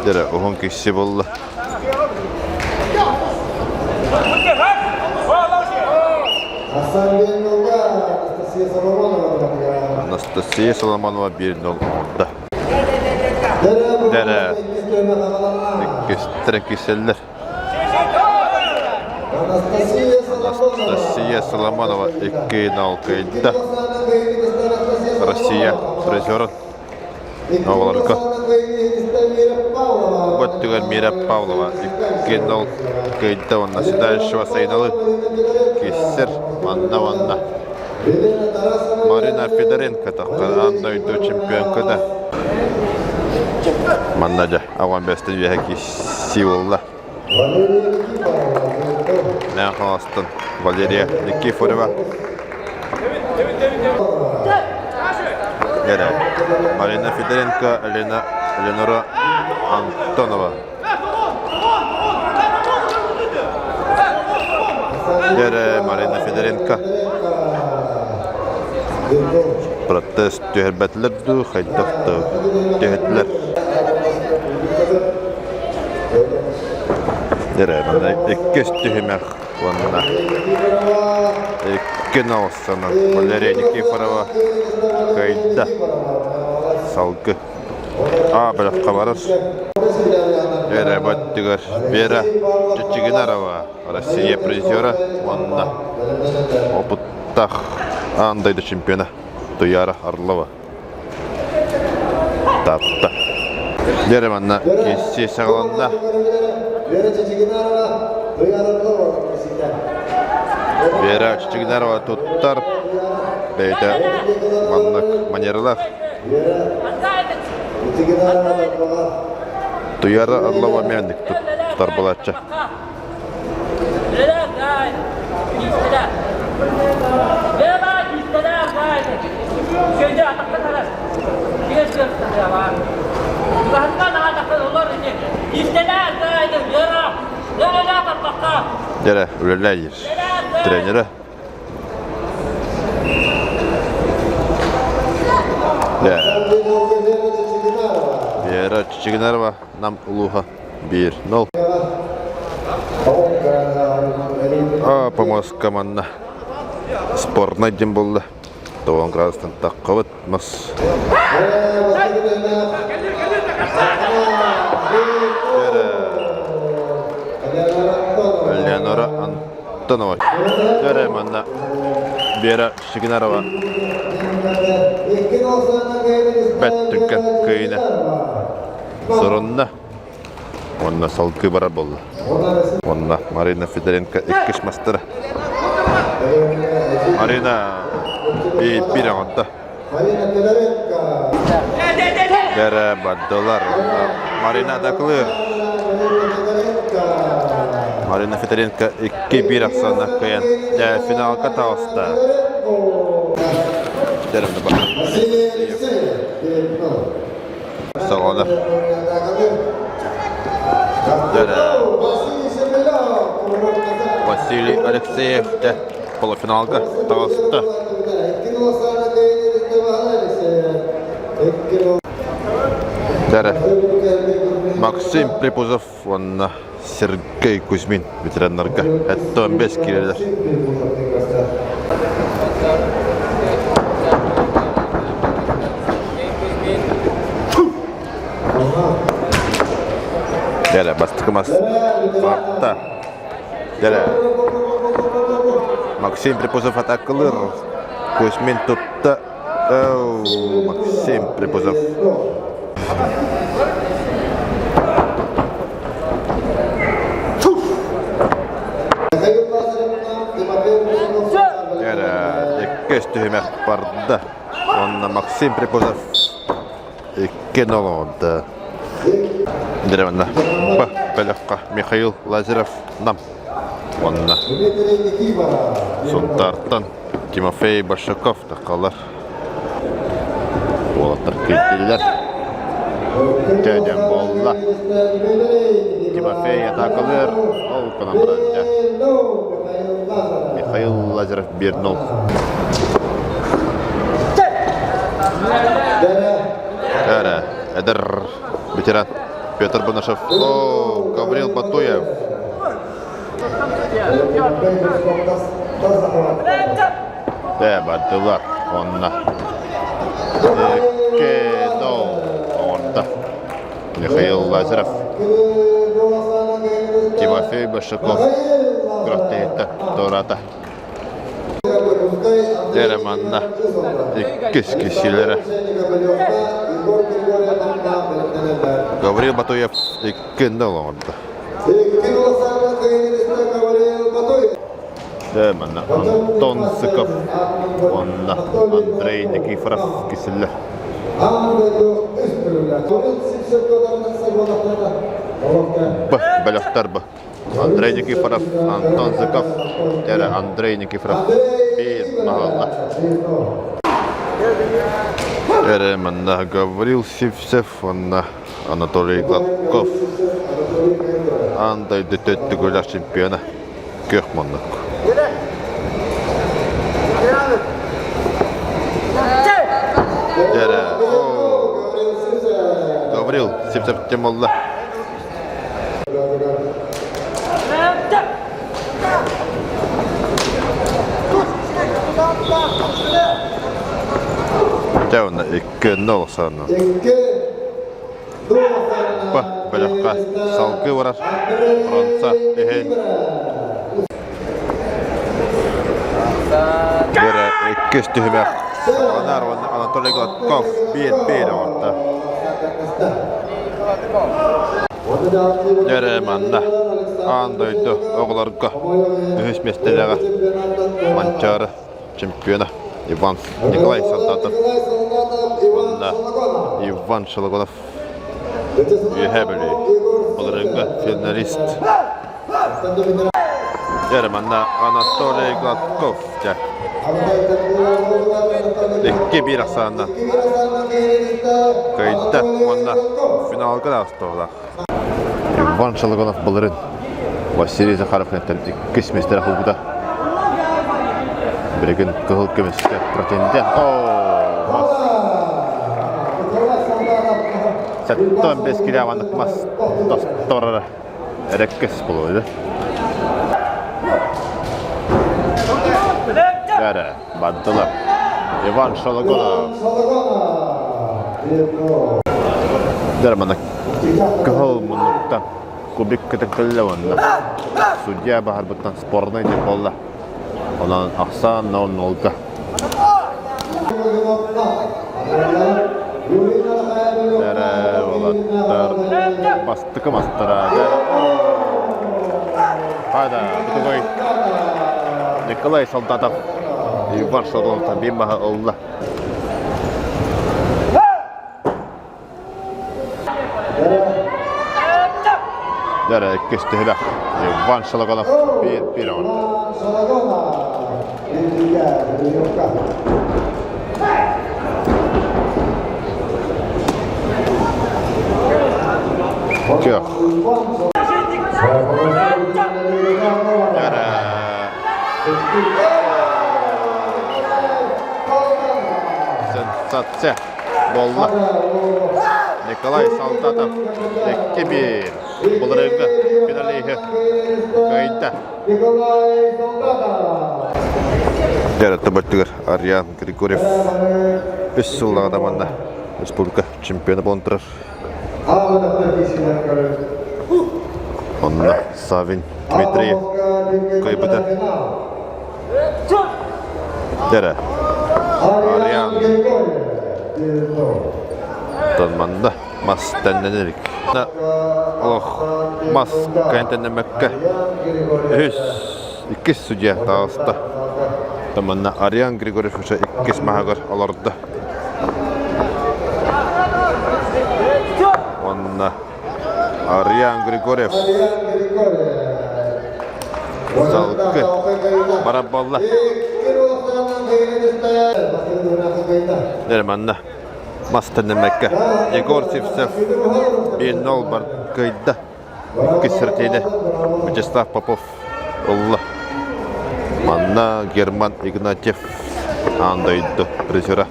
Дьэ, уһун киси буолла. Анастасия Соломонова 1-0 оҥордо. Дэрэ иккистэрэ киселлэр. Анастасия Соломонова 2-0 кыайда. Россия призерын оҕолорго. Бу өттүгэр Мира Павлова 2-0 кыайда уонна Седалищева Сайыналы киссер манна уонна Марина Федоренко таххан аан дойду чемпионката. Манна дьэ аҕам бэстэн үөһэ киирсии буолла. Мэҥэ Хаҥаластан Валерия Никифорова. Эрэ Марина Федоренко, Лена Ленора Антонова. Эрэ Марина Федоренко. Протест түһэрбэтилэр дуу, хайдах да түһэтилэр. Эрэ манна иккис түһүмэх уонна икки наоссанан Валерия Никифорова кыайда. Салгы А бөлөххө барар. Эрэ баттыгар Вера Чичигинарова Россия призера уонна опыттаах аан дойду чемпиона Туяра Орлова. Таатта. Дьэ манна киирсии саҕаланна. Вера Чичигинарова туттар. бэйэтэ маннык манералаах. Туяра Орлова эмиэ тутар буолааччы. Дьэрэ, үлэлээ Тренерэ. Вера Чичигинарова Нам улууһа 1-0. Помоска манна спортнай дьин булла. 90 градустан таххабыт мас. Леонора Антонова. Дөрө манна Вера Чичигинарова бэт түргэн кыайына Сурунна. Уонна салгыы барар буолла. Уонна Марина Федоренко иккис мастера. Марина биир оҥордо. Дэрэ бардылар. Марина атакылыыр. Марина Федоренко 2-1 ахсааннаах кыайан дьэ финалга таҕыста. Дэрэмне бар. Саҕаланар. Василий Алексеев дэ полуфиналга таҕыста. Дәрэ Максим Припузов уонна Сергей Кузьмин ветераннарга 75 киирэлэр. Дьэ, бастакы мас барта. Дьэ, Максим Припузов атакалыыр. Кузьмин тутта. Максим Припузов. Иккис түһүмэх барда. Уонна Максим Припузов 2-0 оҥордо. Деревна Б бөлөххө Михаил Лазарев Нам уонна Сунтаартан Тимофей Большаков таххалар. Уолаттар киирдилэр. Дьэ буолла. Тимофей атаакалыыр. Ол гынан баран дьэ. Михаил Лазарев 1-0. Эрэ, эдэр ветеран Петр Бонашев. О, Гаврил Батуев. Ээ, бардылар онно. 2-0 оҥордо. Михаил Лазарев. Тимофей Большаков күрэхтэһииттэн туораата. Дьэ манна иккис киһилэрэ. Гаврил Батуев 2-0 оҥордо. Дьэ, манна Антон Сыков уонна Андрей Никифоров кисиллэр. Б бөлөхтөр б. Андрей Никифоров, Антон Зыков, дьэ Андрей Никифоров биир маһалла. Эрэ манна Гаврил Сивцев уонна Анатолий Гладков аан дойду төттүгүлэх чемпиона күөх муннук. Дьэрэ, Гаврил Сивцев буолла. Дьэ уонна 2-0 саанна. Бөлөххө салгыы барар Франца иһин Бөрө иккис түһүмэх саҕаланар уонна Анатолий Гладков 1-1 оҥордо. Дьэ манна аан дойду оҕолорго үһүс миэстэлээҕэ Манчаары чемпиона. Иван Николай Солдатов уонна Иван Шологонов Үөһээ Бүлүү былырыыҥҥы финалист. Дьэ, манна Анатолий Гладков дьэ 2-1 ахсаанынан кыайда уонна финалга да астуолаах. Иван Шологонов былырын Василий Захаровтан иккис миэстэ ылбыта. Билигин кыһыл көмүскэ претендент. Сэттэн бес килоаманнык мас тосторора эрэккэс буолуо Бәрі, бардылар. Иван Шологонов. Дәрмана кыһыл муннукта кубик кытыккылла уонна судья баһарбыттан спорнай деп буолла. Онон ахсаан 0-0-га. Дэрэ уолаттар бастакы мастара. Хада, бутугой Николай Солдатов Иван Солдатов биир маһы ылла. Дәрі иккис түһүлэх Иван Шологонов биир оҕонньор. Күөх. Дәрі Сенсация буолла. Николай Солдатов 2-1 былырыыҥҥы финалиһы кыайда. Дьарытта бөттүгэр Ариан Григорьев үс сыллаҕа манна республика чемпиона буолан турар. Онно Савин Дмитрий кыайбыта. Дэрэ. Ариан. Оттон манна мас тэннэнэрик. Олох мас кэнтэннэмэккэ үһүс иккис судья таҕыста. Манна Ариан Григорьев уже иккис маһыгар олордо. Уонна Ариан Григорьев Салгы барар буолла. Дьэ манна мас тэннэмэккэ Егор Сивцев 1-0 бар кыайда. Иккис сиртиини Вячеслав Попов ылла. Манна Герман Игнатьев аан дойду призера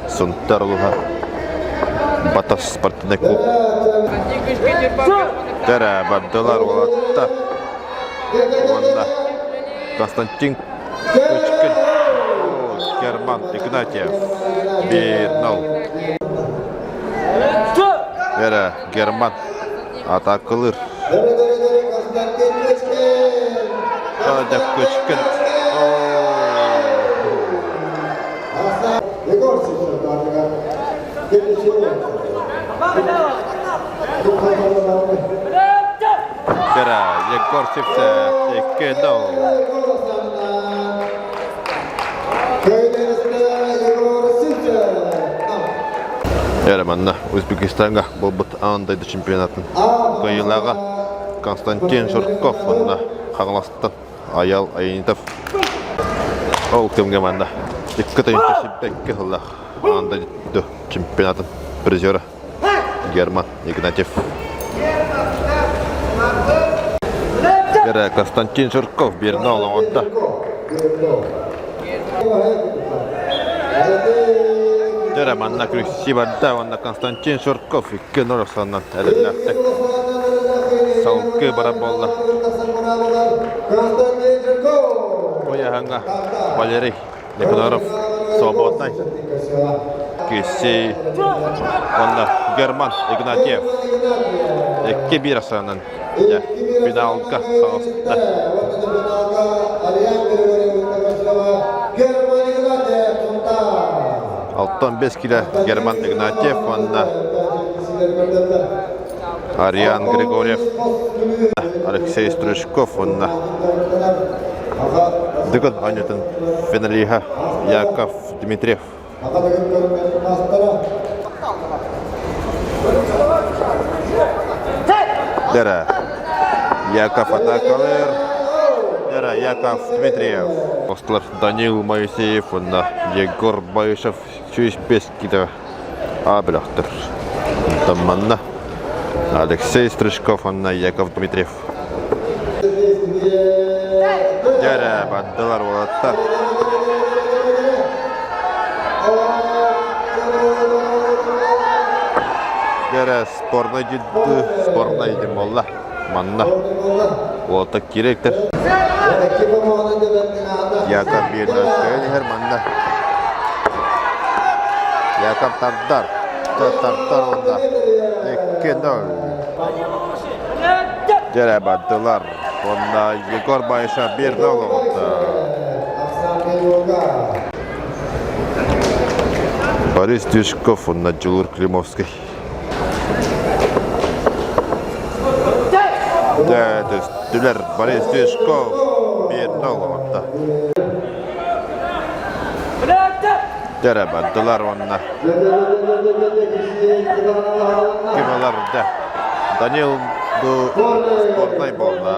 Сунтар улуһа Батас спортивный клуб. Тэрэ бардылар уолаттар. Уонна Константин Кычкин, Герман Игнатьев 1-0. Эрэ Герман атакылыр. Кычкин. Кыра Егор Сивцев 2-0. Эрэ манна Узбекистаҥҥа буолбут аан дойду чемпионатын кыайыылааҕа Константин Жирков уонна Хаҥаластан Аял Аянитов ол кэмҥэ манна 2 тыһыынча сыллаах аан дойду чемпионатын призера Герман Игнатьев. Эрэ Константин Жирков биэрнэ олоҥотто. Дьэрэ манна күрсии барда уонна Константин Жирков 2-0 охсоннон эрэллээхтик салгыы барар буолла. Уйаһаҥҥа Валерий Никоноров свободный. Кисси уонна Герман Игнатьев 2-1 ахсаанынан финалга таҕыста. Алтан 5 кило Герман Игнатьев уонна Ариан Григорьев, Алексей Стручков уонна. Дыгын оонньуутун финалиһа Яков Дмитриев. Дера Яков атакалыр. Дера Яков Дмитриев. Остулар Данил Моисеев уонна Егор Баишев 105 кило А бөлөхтөр. Онтон манна Алексей Стручков уонна Яков Дмитриев. Дьэрэ, бардылар уолаттар. Дьэрэ, спорнай дьидды, спорнай дим буолла. Манна уолаттар киириэктэр. Яков биэрдэ көйөн иһэр манна. Яков тардар. Тардар онда. 2-0. Дьэрэ бардылар. Онно Егор Баишев 1-0 оҕотто. Борис Дюшков уонна Дьулур Климовский. Дьэ, түстүлэр Борис Дюшков 1-0 оҕотто. Дьэрэ бардылар уонна ким ылар дьэ Данил бу спортнай буолла.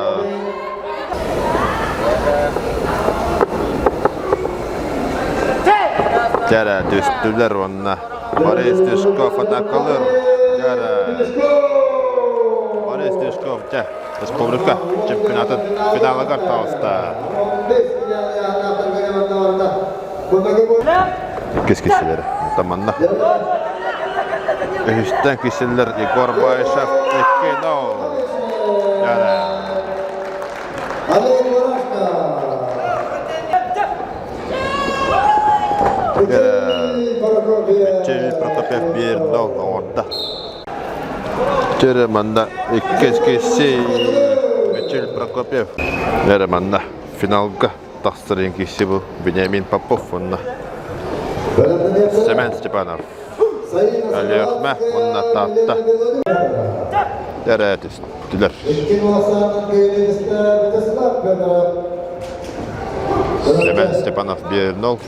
Дьэрэ түстүлэр уонна Борис Тишков атакалыр. Дьэрэ Борис Тишков дьэ республика чемпионатын финалыгар таҕыста. Иккис киселери. Манна. Үһүстэн киселер Егор Баишев 2-0. Мичил Прокопьев 1-0 оҥордо. Чөрө манна иккис киси Мичил Прокопьев. Эрэ манна финалга тахсар киси бу Вениамин Попов уонна Семен Степанов. Өлүөхмэ уонна Таатта. Эрэ түстүлэр. Семен Степанов 1-0.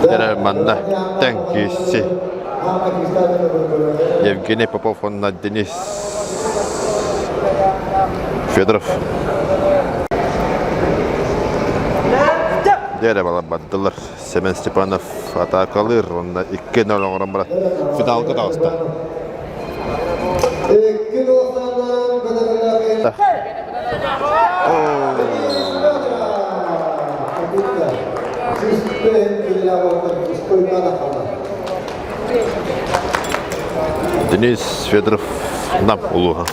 Эрэ манна тэҥ киси. Евгений Попов уонна Денис Федоров. Дьэ балар бардылар. Семен Степанов атаакалыыр уонна 2-0 оҥорон баран финалга таҕыста. Денис Федоров Нам улууһа.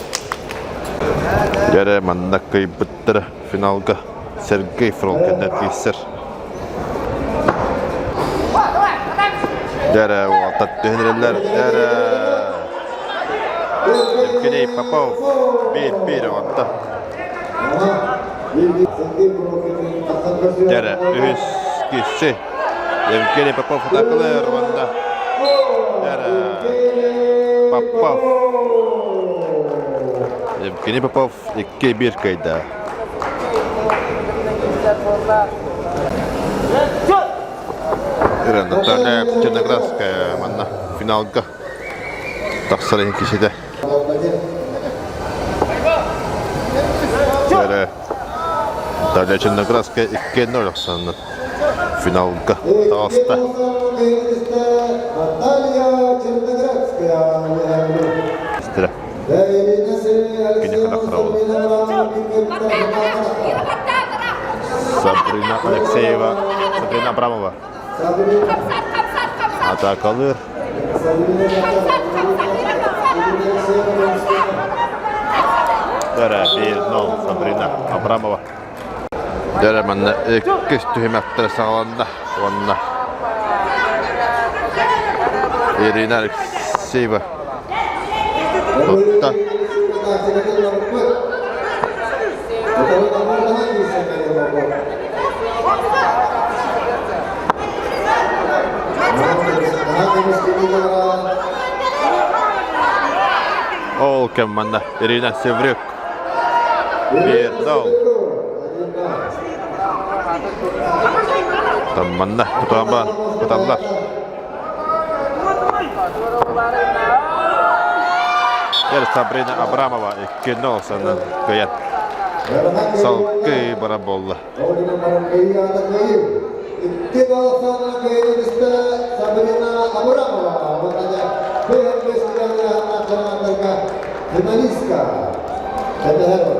Дьэрэ манна кыайбыттара финалга Сергей Фролкиннар киирсэр. Дьэрэ уолаттар түһүнэрэллэр. Дьэрэ Евгений Попов биир-биир оҕотто. Дьэрэ үһүс киирси. Евгений Попов атакалыыр уонна Дьэрэ Попов Евгений Попов 2-1 кыайда. Ира Наталья Черноградская манна финалга тахсар иһин кишите. Ира Наталья Черноградская 2-0 охсанна финалга таҕыста. Сабрина Алексеева, Сабрина Абрамова. Атакалыыр. Дөрө 1-0 Сабрина Абрамова. Дөрө манна иккис түһүмэхтэрэ саҕаланна уонна Ирина Алексеева тутта. Ол кэм манна Ирина Севрюк 1-0. Манна тутаба туталлар. Эр Сабрина Абрамова 2-0 санан кыайан. Салгыы бара буолла.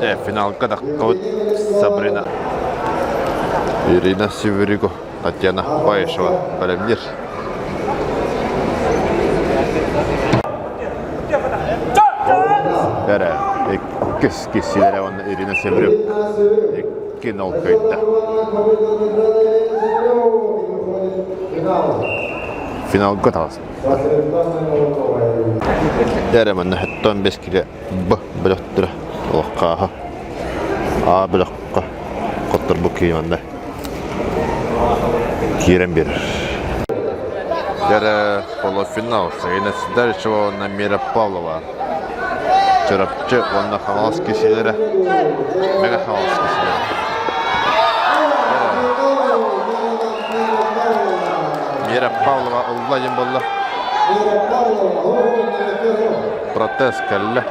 Дьэ, финалга таххыбыт Сабрина. Ирина Севериго, Татьяна Баишева бэлэмниир. Эрэ, иккис киссилэрэ уонна Ирина Северюк 2-0 кыайда. Финалга таҕыста. Эрэ манна 75 киле Б бөлөхтөрө олоххааһа А бөлөххө хотторбут киһи манна киирэн биэрэр. Дьэрэ полуфинал Саина Сидарычева уонна Мира Павлова. Чурапчы уонна Хаҥалас киһилэрэ Мэҥэ Хаҥалас киһилэрэ. Мира Павлова ылла диэн буолла. Протест кэллэ.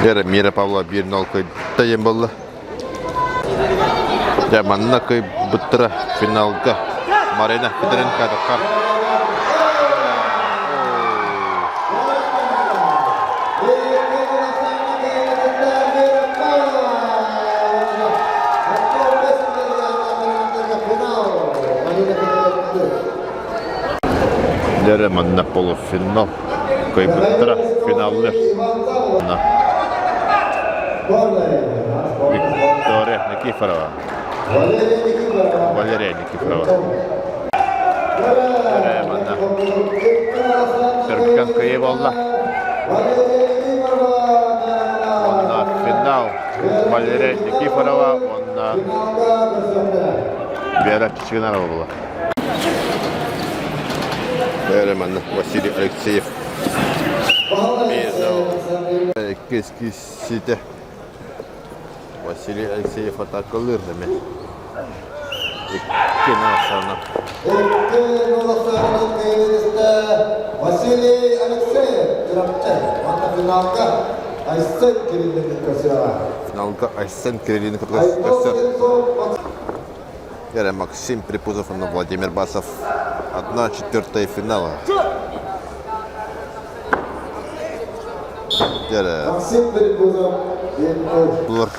Дьэ, Мира Павлова 1-0 кыайда диэн буолла. Дьэ, манна кыайбыттара финалга Марина Федоренко таххар. Дьэ, манна полуфинал кыайбыттара финаллар. Виктория Никифорова. Валерия Никифорова. Дьэ, манна Түркэн кыайыы буолла. Уонна финал Валерия Никифорова уонна Вера Чичигинарова буолла. Бэрэ манна Василий Алексеев. Иккис киссите. Василий Алексеев атакалыыр эми. Икки наасана. Василий Алексеев Чурапчы уонна финалга Айсен Кириллини көрсүөҕэ. Финалга Айсен Кириллини көрсөр. Вера Максим Припузов уонна Владимир Басов. Одна четвертая финала. Вера. Максим Припузов Булар.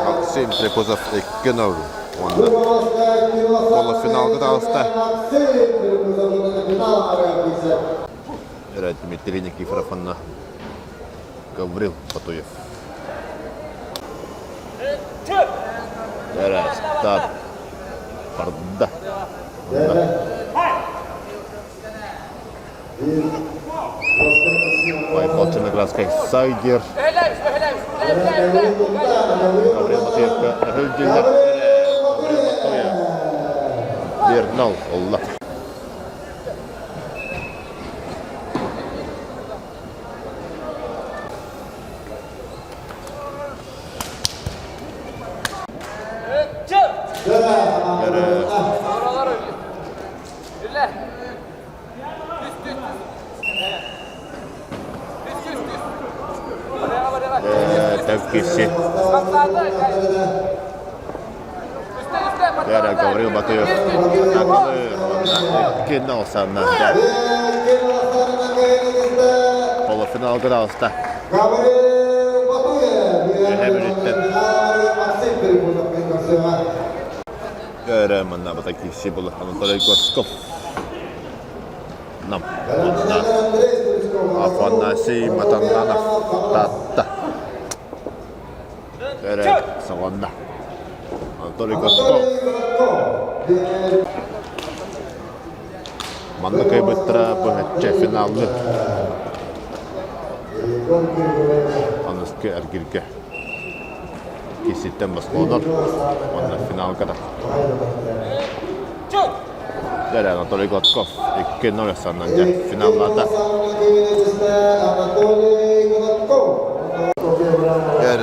Максим Припузов 2-0. Уонна полуфиналга таҕыста. Вера Дмитрий Никифоров уонна Гаврил Батуев. Эрэ старт барда. Байкал Черноградскай Сайдер. Гаврил Батуевка өһүлдүллэр. Гаврил Батуев. Бернал олла. Тәвкиси. Вера Гаврил Батыев атакалыыр уонна 2-0 санна Полуфиналга таҕыста. Үөһэ Бүлүүттэн Өрө манна Батакиси була Анатолий Горсков. Нам уонна Афанасий Матаннанов Таатта. Эрэ саҕаланна. Анатолий Костов. Манна кыайбыттара быһаччы финаллы. Аныскы эргиргэ кисситтэн босхолонор уонна финалга да. Дьэ, Анатолий Гладков 2-0 саннан дьэ финаллаата.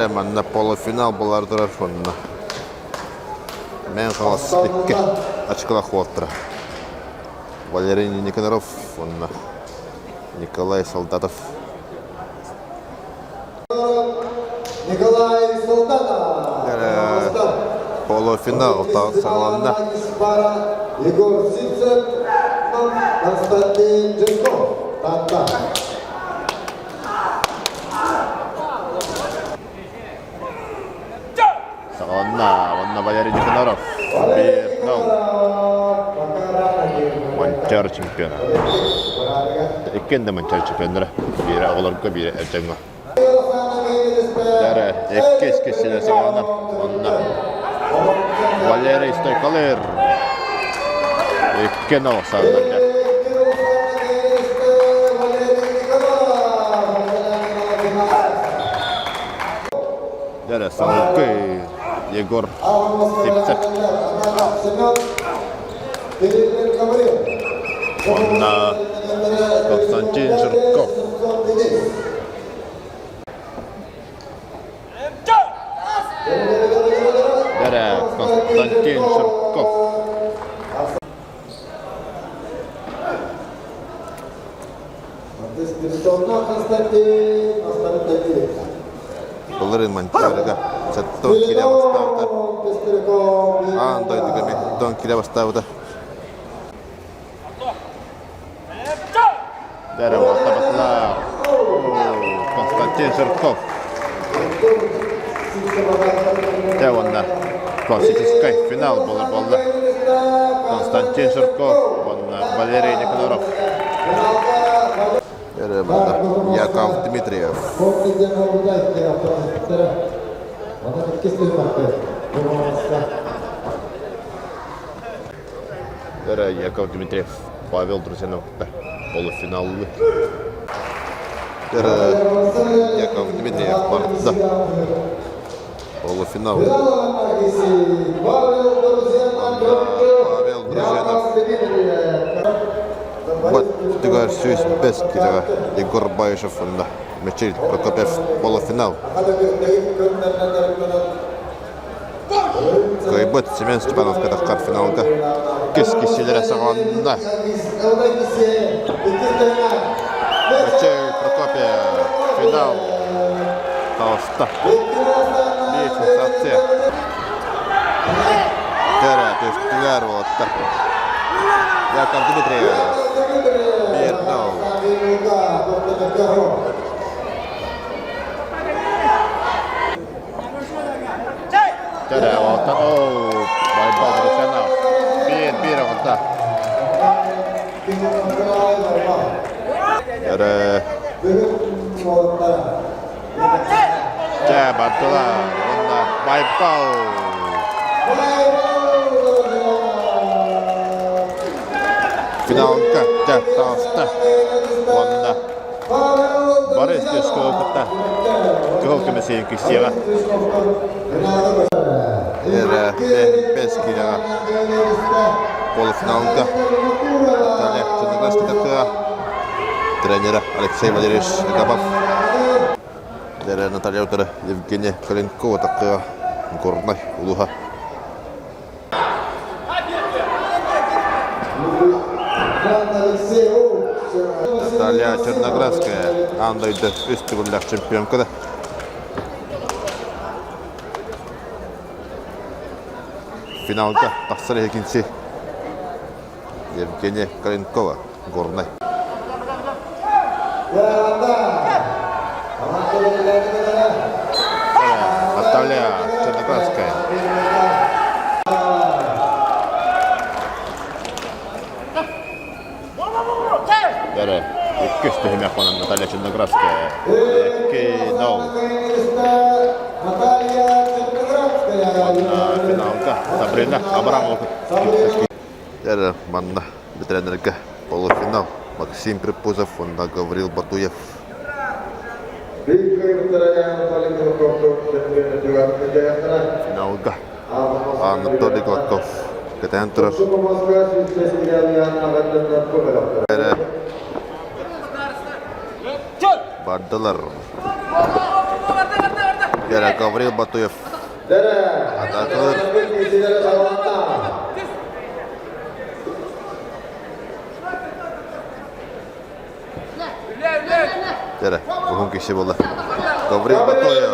Дьэ, манна полуфинал буолар турар уонна Мэҥэ Хаҥалас икки очколоох уолаттара Валерий Никоноров уонна Николай Солдатов. Николай Солдатов. Полуфинал саҕаланна. Егор Сивцев, Константин Жирков. Таатта. Саҕаланна уонна Валерий Никоноров 1-0. Манчаары чемпиона. Иккиэн да Манчаары чемпионнара. Биирэ оҕолорго, биирэ эр дьоҥҥо. Дары иккис киссилэ саҕаланар. Онно Валерий Стойкалыр. 2-0 саҕаланар. Дьэ, салгыы Егор Сивцев. Уонна Константин Жирков. Дьэ, Константин Жирков. Былырыын Манчаарыга 70 киилэ бастаабыта. Аан дойдуга 70 киилэ бастаабыта. Дәрі Константин Жирков. Дьэ уонна классическай финал буолар буолла. Константин Жирков уонна Валерий Никаноров. Яков Дмитриев. Яков Дмитриев, Павел Друзьянов полуфиналлы. Яков Дмитриев барда. Полуфинал. Павел Друзьянов. Баттыгар 105 килоҕа Егор Баишев уонна Мичил Прокопьев полуфинал. Кыайбыт Семен Степанов кытахтар финалга кис кисилэрэ саҕаланна. Мичил Прокопьев финал таҕыста. Биир сенсация. Кэрэ түстүлэр уолаттар. Яков Дмитриев. 1-0. Кэрэ уолаттар. Оо, Байбал Русянов. Биир-биир оҕолта. Кэрэ. Дьэ, бардылар. Уонна Байбал. Финалга дьэ таҕыста. Уонна Борис Пескову кытта кыһыл көмүс киирсиэҕэ. Эрэ бэс киилэҕэ полуфиналга Наталья Черногорская тренера Алексей Валерьевич Габов. Дэрэ Наталья утары Евгения Каленкова таккыга Горнай улуһа. Наталья Черноградская аан дойду үс төгүллээх чемпионка да. Финалга тахсар иһикинси Евгения Калинкова, Горнай. Наталья Черноградская. Бәрі иккис түһүмэх онон Наталья Черноградская. 2-0. Финалга Сабрина Абрамова. Дьэ, манна бэтэрээннэргэ полуфинал Максим Припузов уонна Гаврил Батуев. Финалга Анатолий Гладков кэтээн турар. Бардылар. Дьэрэ Гаврил Батуев атаакалыыр. Дьэрэ, уһун киһи буолла. Гаврил Батуев.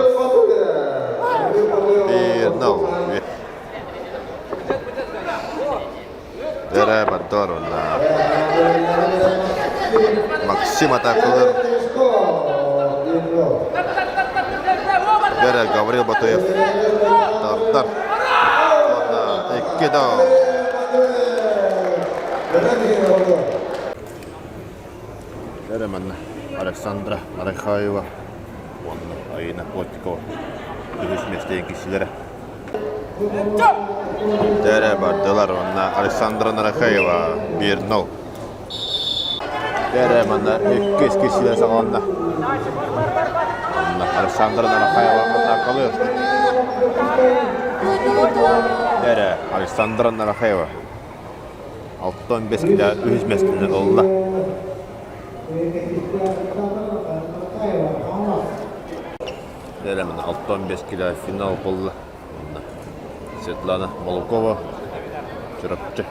1-0. Дьэрэ Бардор уонна Максим атаакалыыр. Дьэрэ Гаврил Батуев тардар. Уонна 2-0. Эрэ манна Александра Арахаева уонна Аина Плотникова үһүс миэстэйин киһилэрэ. Дэрэ бардылар уонна Александра Нарахаева 1-0. Дэрэ манна иккис киһилэр саҕаланна. Онно Александра Нарахаева атаакалыыр. Дэрэ Александра Нарахаева 65 килэ үһүс миэстэни ылла. Эрэмин 65 килэ финал буолла. Онно Светлана Молокова Чурапчы.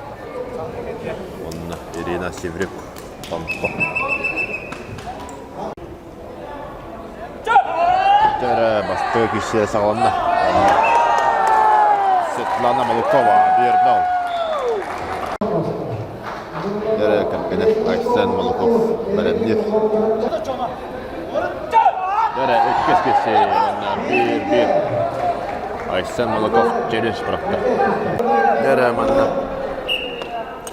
Онно Ирина Севрюк Томпо. Төрө бастакы киһи саҕаланна. Светлана Малыкова 1-0. Төрө кэргэнэ Айсен Малыков бэлэмниир. Төрө иккис киһи уонна 1-1. Айсен Малыков челюсть бырахта. Төрө манна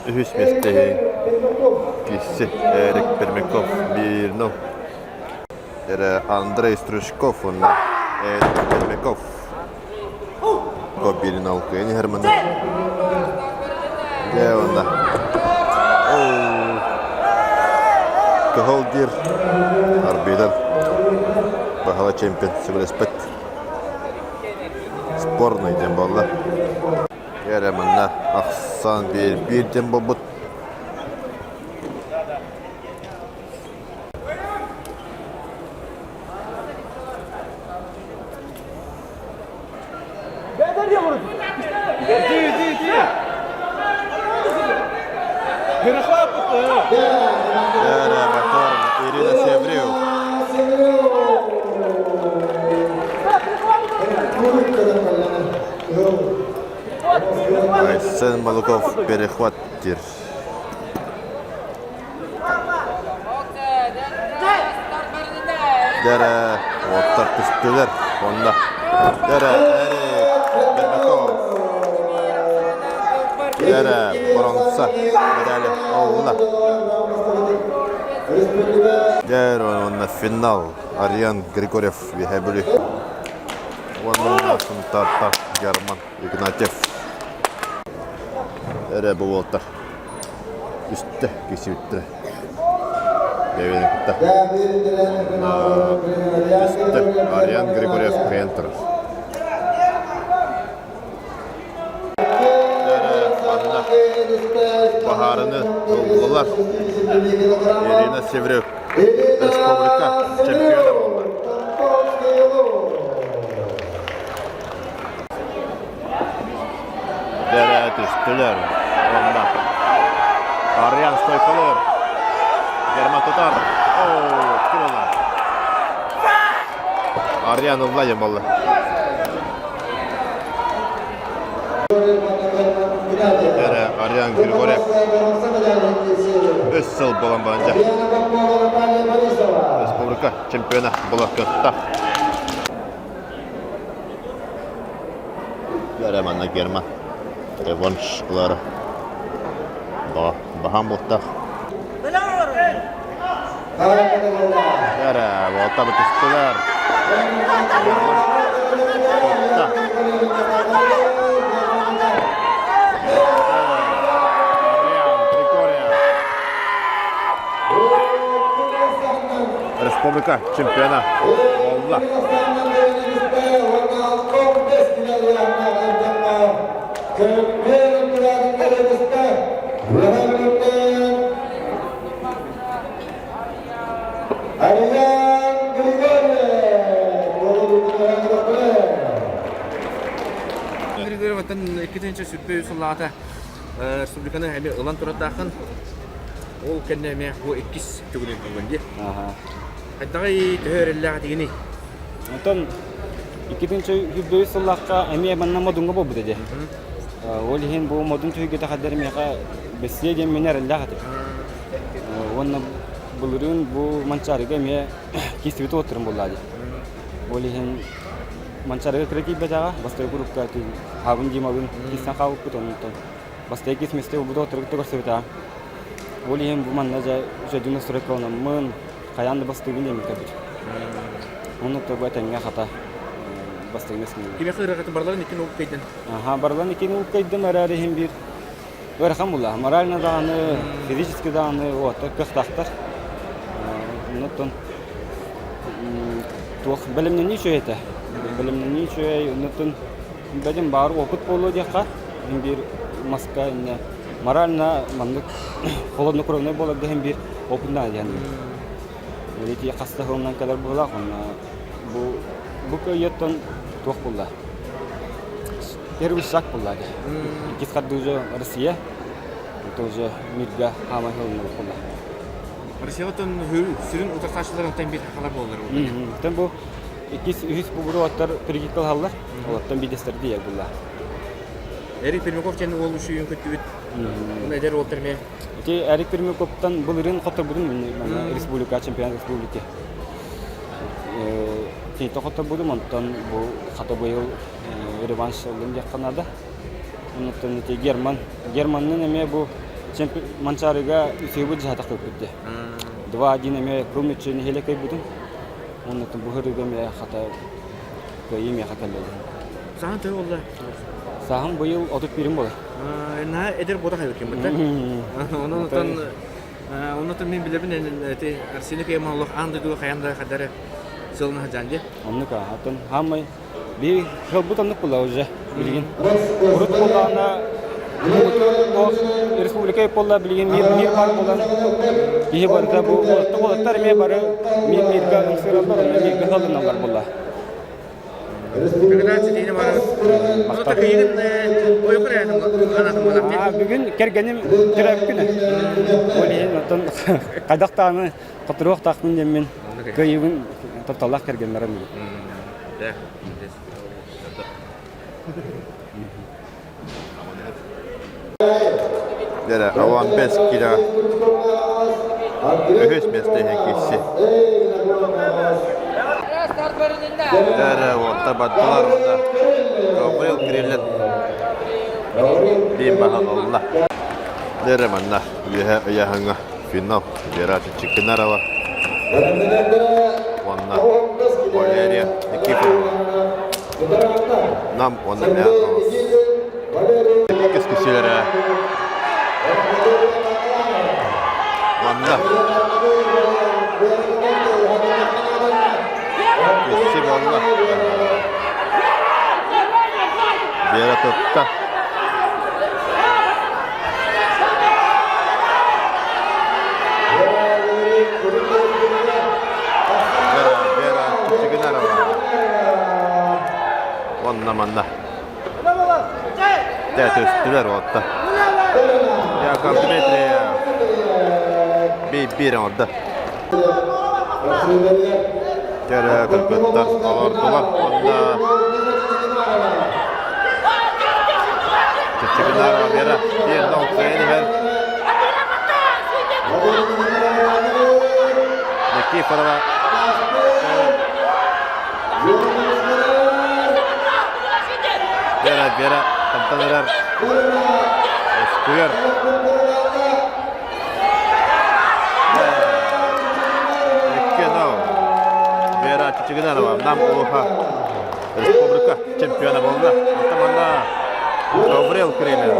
үһүс миэстэһи киһи Эрик Пермяков 1-0. Эрэ Андрей Стручков уонна Эрик Пермяков Кобилин кыайан иһэр манна. Дьэ уонна Кыһыл диир арбитр баһыла чемпион сөбүлэспэт. Спорный диэн буолла. Эрэ манна ахсаан биир биир диэн буолбут. Эрэ Батор Ирина Севрю. Айсен Малыков перехват диир. Дэрэ уоттар түстүлэр уонна Дэрэ Эрик Пермяков Дэрэ боронса медали ылла. Дэр уонна финал Ариан Григорьев Үөһээ Бүлүү уонна Сунтаартан Герман Игнатьев. Эрэ бу уолаттар үстэ кисибиттэрэ. Бэйэбин кытта. Үстэ Ариан Григорьев кыайан турар. Манна баһаарыны ыллылар. Ирина Севрюк республика чемпиона буолла. Дэрэ түстүлэр. Онно Ариан стойкалыыр. Герман тутар. Оо, ким ылар? Ариан ылла диэн буолла. Дэрэ Ариан Григорьев үс сыл буолан баран дьэ республика чемпиона буола кытта. Эрэ манна Герман реванш ылара баһаам буолтаах. Эрэ уолтабыт түстүлэр. Герман тутта. Ариан Григорьев. Республика чемпиона буолла. Оттон 2023 сыллаата республиканы эмиэ ылан турардааххын. Ол кэннэ эмиэ бу иккис төгүлүн ыллын дии. Хайдаҕый төһө эрэллээх этигиний? Онтон 2023 сыллаахха эмиэ манна Модуҥҥа буолбут этэ. Ол иһин бу Модун түһүлгэтэ хаддар миэхэ бэссиэ диэн мин эрэллээх этим. Уонна былырыын бу Манчаарыга эмиэ киирсибит уоттарым буолла дии. Ол иһин Манчаарыга кыра киирбэтэҕэ, бастакы группка Хаабын Дималыын киирсэн хаалбыппыт, онтон бастакы иккис миэстэ ылбыт уоттары кытта көрсүбүтэҕэ. Ол иһин бу манна дьэ үчүгэйдик настройкаланаммын, хайаан да бастыыбын диэммин кэлбит. Оннук да бу этэҥҥэ хата бастакы миэстэни. Кимиэхэ ыарахатын барыларын икки нулкайдын? Аха, барыларын икки нулкайдым эрээри иһин биир ыарахан буолла. Морально даҕаны, физически даҕаны уоттар кыахтаахтар. Оннуттан туох бэлэмнэнии үчүгэй этэ. Бэлэмнэнии үчүгэй, оннуттан бэдим баар опыт буолуо диэххэ, иһин биир маска иннэ морально маннык холоднокровнай буоларга иһин биир опыт наада диэн. Ити хас да сылынан кэлэр быһыылаах, онно бу бу кыайыаттан туох буолла? Первый шаг буолла дии. Иккис хардыы уже Россия, это уже мирга хаамай сылынныбыт буолла. Россияттан сүрүн утарсааччыларыттан биир хахалар буоллар. Оттон бу иккис, үһүс бугуруоттар перегиккалаһаллар. Олортон биирдэстэр диye булла. Эрик Пермяков диэн уол үчүйүн көттүбүт. Уну эдэр уолтар эмиэ. Ити Эрик Пермяковтан былырыын хотторбутум республика чемпионат республики. Киниттэн хотторбутум, онтон бу хата быйыл реванш ыллым диэххэ наада. Оннуттан ити Герман. Германнын эмиэ бу Манчаарыга үсүһүбүт дьаһатах кыппыт дии. 2-1 эмиэ кыл мүччү нэһиэлэ кыайбытым. Оннуттан бу сырыыга эмиэ хата кыайыы миэхэ кэллэ. Саһан төһө буолла? Саһан быйыл 31-им буолар. Наһаа эдэр буотах эбиккин бытта. Онон оннуттан мин билэбин ити Арсений Кыйаман олох аан дойдуга хайаан да хадары сылын сылдьан дии. Оннук атын хаамай Биир сылбыт оннук буолла уже билигин. Урут буоллаҕына республика буолла билигин мир мир бар буолан киһи барыта бу уолаттар эмиэ бары мир миргэ ымсыыраллар онно миргэ сылдьыналлар буолла. Бүгүн кэргэним төрөөбүт күнэ. Ол иһин оттон хайдах даҕаны хотуруохтаахпын диэммин кыайыыбын тапталлаах кэргэннэрим. Дere аван 5 кило үһүс миэстэһэ киирси. Дere уотта бардылар уонна Гаврил Кириллин биир баһан ылла. Дere манна үөһэ ыйааһыҥҥа финал Вера Чичикинарова уонна Валерия Никифорова. Нам уонна Мятовос. Иккис кишилэрэ манна Кисси буолла. Вера тутта. Вера, Вера Чичигинарова. Онна манна. Дэ түстүлэр уотта. Яков Дмитриев. Биир оҥордо. Кэрэ кыргыттар олордулар уонна Чичигинарова Вера биир да кыайан иһэр. Никифорова Вера, Вера, тантан эрэр. Өскүйэр. Икки-нол. Вера Чичигинарова Нам улууһа республика чемпиона буолла. Онтон манна Гаврил Кремин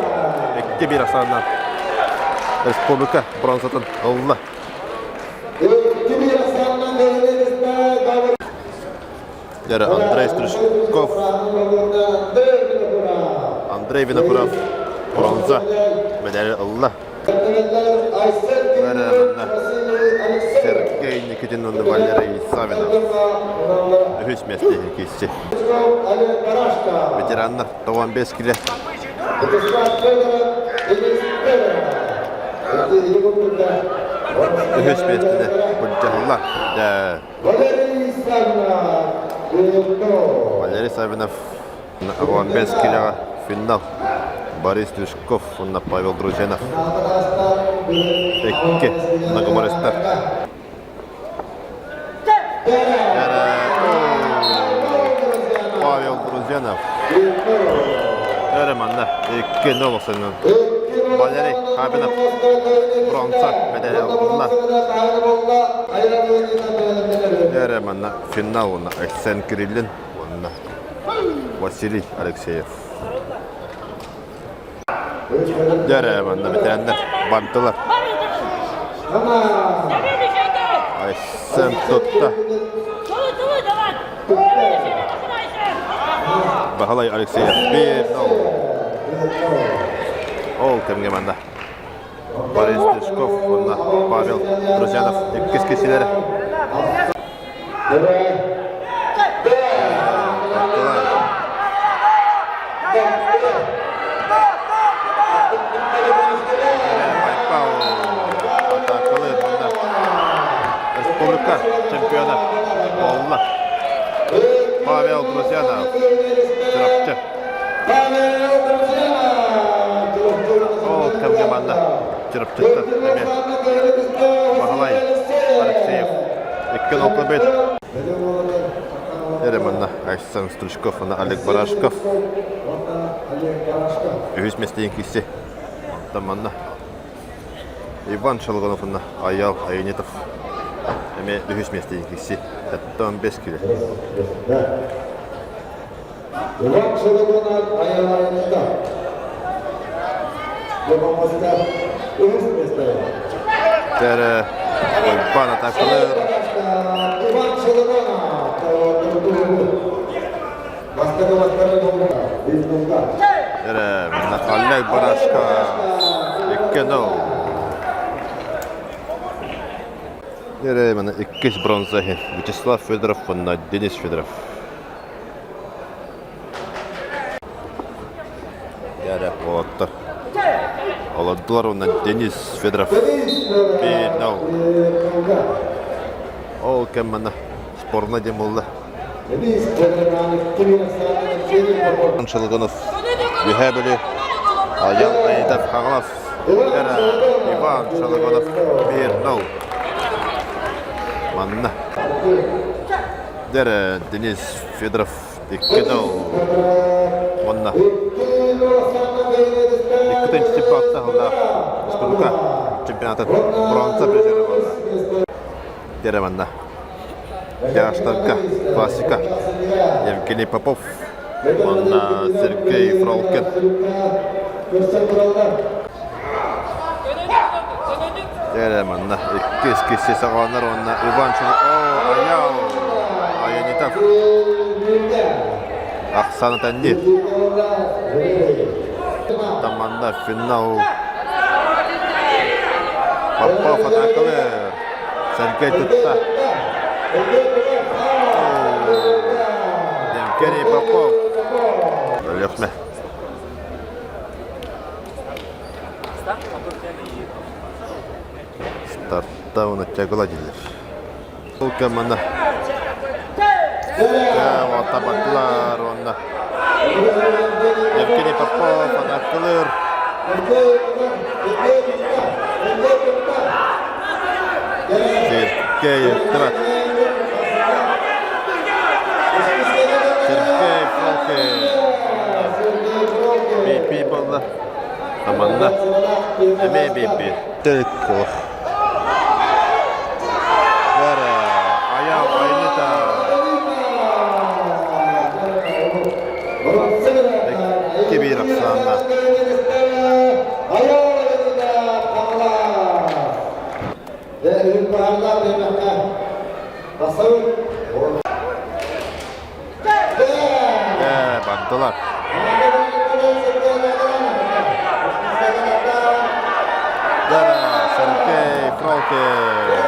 2-1 ахсааннаах республика бронзатын ылла. Дьэ, Андрей Стручков, Андрей Винокуров бронза медали ылла. Сергей Никитин уонна Валерий Савинов үһүс миэстэһи киирси. Ветераннар 95 киле. Үһүс миэстэни былдьаһаллар. Валерий Савинов 15 килоҕа финал. Борис Лешков уонна Павел Друзенов. Икки многоборецтар. Павел Друзенов. Эрэ манна 2-0 охсонун. Валерий Хабинов бронза медали ылла. Эрэ манна финал уонна Айсен Кириллин уонна Василий Алексеев. Дьэ манна бэтэрээннэр бардылар. Айсен тутта. Баһылай Алексеев 1-0. Ол кэмҥэ манна Борис Тишков уонна Павел Друзьянов иккис киһилэрэ. Республика чемпиона буолла. Павел Друзьянов, Чурапчы. Ол кэмҥэ манна Чурапчыттан эмиэ Баһылай Алексеев Иккин окурбит. Эрэ манна Айсан Стручков уонна Олег Барашков. Үһүс миэстэйин киирси. Онтон манна Иван Шалганов уонна Аял Аянитов эмиэ үһүс миэстэйин киирси. 75 кило. Иван Шалганов, Аял Аянитов. Дьомомоска үһүс миэстэҕэ. Дьэрэ Уйбаан атакалар. Иван Шалганов Бастакы бастары бизнеска. Дьэрэ Олег Барашка 2-0. Дьэрэ мана иккис бронза иһин Вячеслав Федоров уонна Денис Федоров. Дьэ, уолаттар. Олордулар уонна Денис Федоров 1-0. Ол кэм манна спорно диэн буолла. Шелгунов Үһээ Бүлүү Аян Аитов Хаҥалас Иван Шелгунов 1-0. Манна Дэрэ Денис Федоров 2-0. Уонна иккитинчи баттаһылаах республика чемпионатын бронза призеры буолла. Дэрэ манна Дяштарга классика Евгений Попов уонна Сергей Фролкин. Дэрэ манна иккис киси саҕаланар уонна Иван О, Аял Аянитов Оксана Танни Таманна финал Попов атакалыр Сергей тутта Евгений Попов Өлүөхмэ Старта уонна тягла дииллэр. Ол кэммана табардылар уонна Евгений Попов атакалыыр. Сергей Трат. Сергей Фролкин. BP буолла. Аманна эмиэ биэрбит. Төрүт Айаал айныта. Кибир Оксана. Ээ, бардылар. Дара, Сергей Фролкин.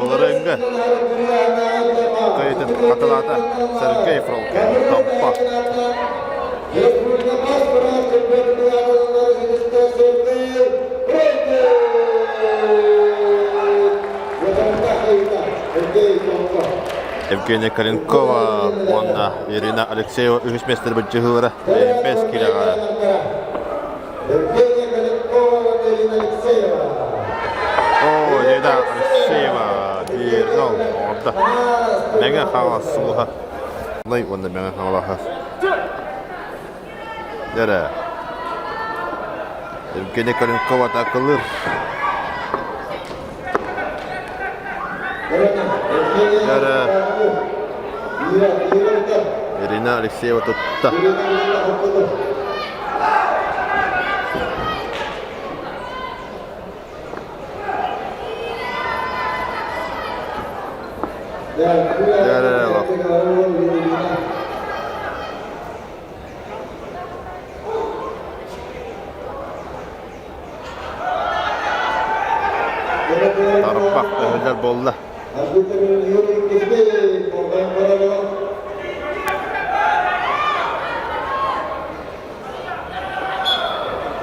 Былырыыҥҥы. Евгения Калинкова уонна Ирина Алексеева үһүс миэстэни былдьаһыылара бэс киилэҕэ. Евгения Калинкова уонна Ирина Алексеева. О, Ирина Алексеева 1-0 оҥордо. Мэҥэ Хаҥалас сулуһа. Най уонна Мэҥэ Хаҥалаһа. Дэрэ. Евгения Калинкова атаакалыыр. Дэрэ. Ирина Алексеева тутта. Дэрэ. Тарбах өһүлэр буолла.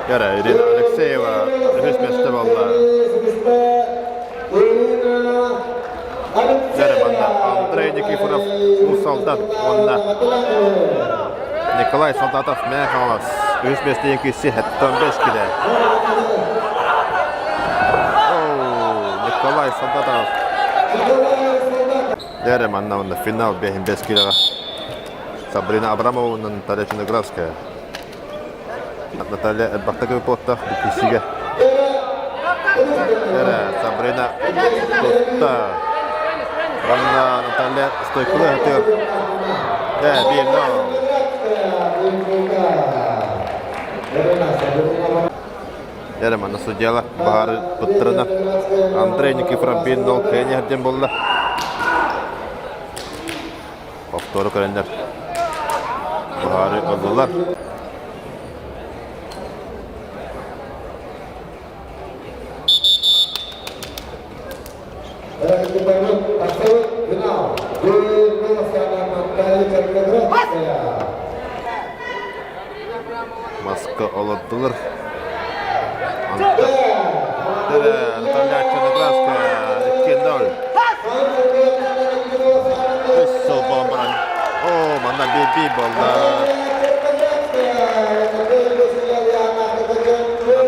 Кэрэ Ирина Алексеева үһүс миэстэ буолла. Кэрэ манна Андрей Никифоров Уус Алдан уонна Николай Солдатов Мэҥэ Хаҥалас үһүс миэстэни киирси 75 килэ. Николай Солдатов. Дэрэ манна уонна финал 55 килэҕэ Сабрина Абрамова уонна Наталья Черноградская. Наталья элбэхтэ көмө киирсигэ. Дэрэ Сабрина тутта. Уонна Наталья стойкалыы сатыыр. Дэ, 1-0. Дэрэ манна судьялар баһаары туттарына Андрей Никифоров 1-0 кыайан иһэрдиэн буолла. Повтору көрөннөр баһаары ыллылар. Маска олордулар. Наталья Черноградская 2-0. Үс сыл буолан баран. О, манна би буолла.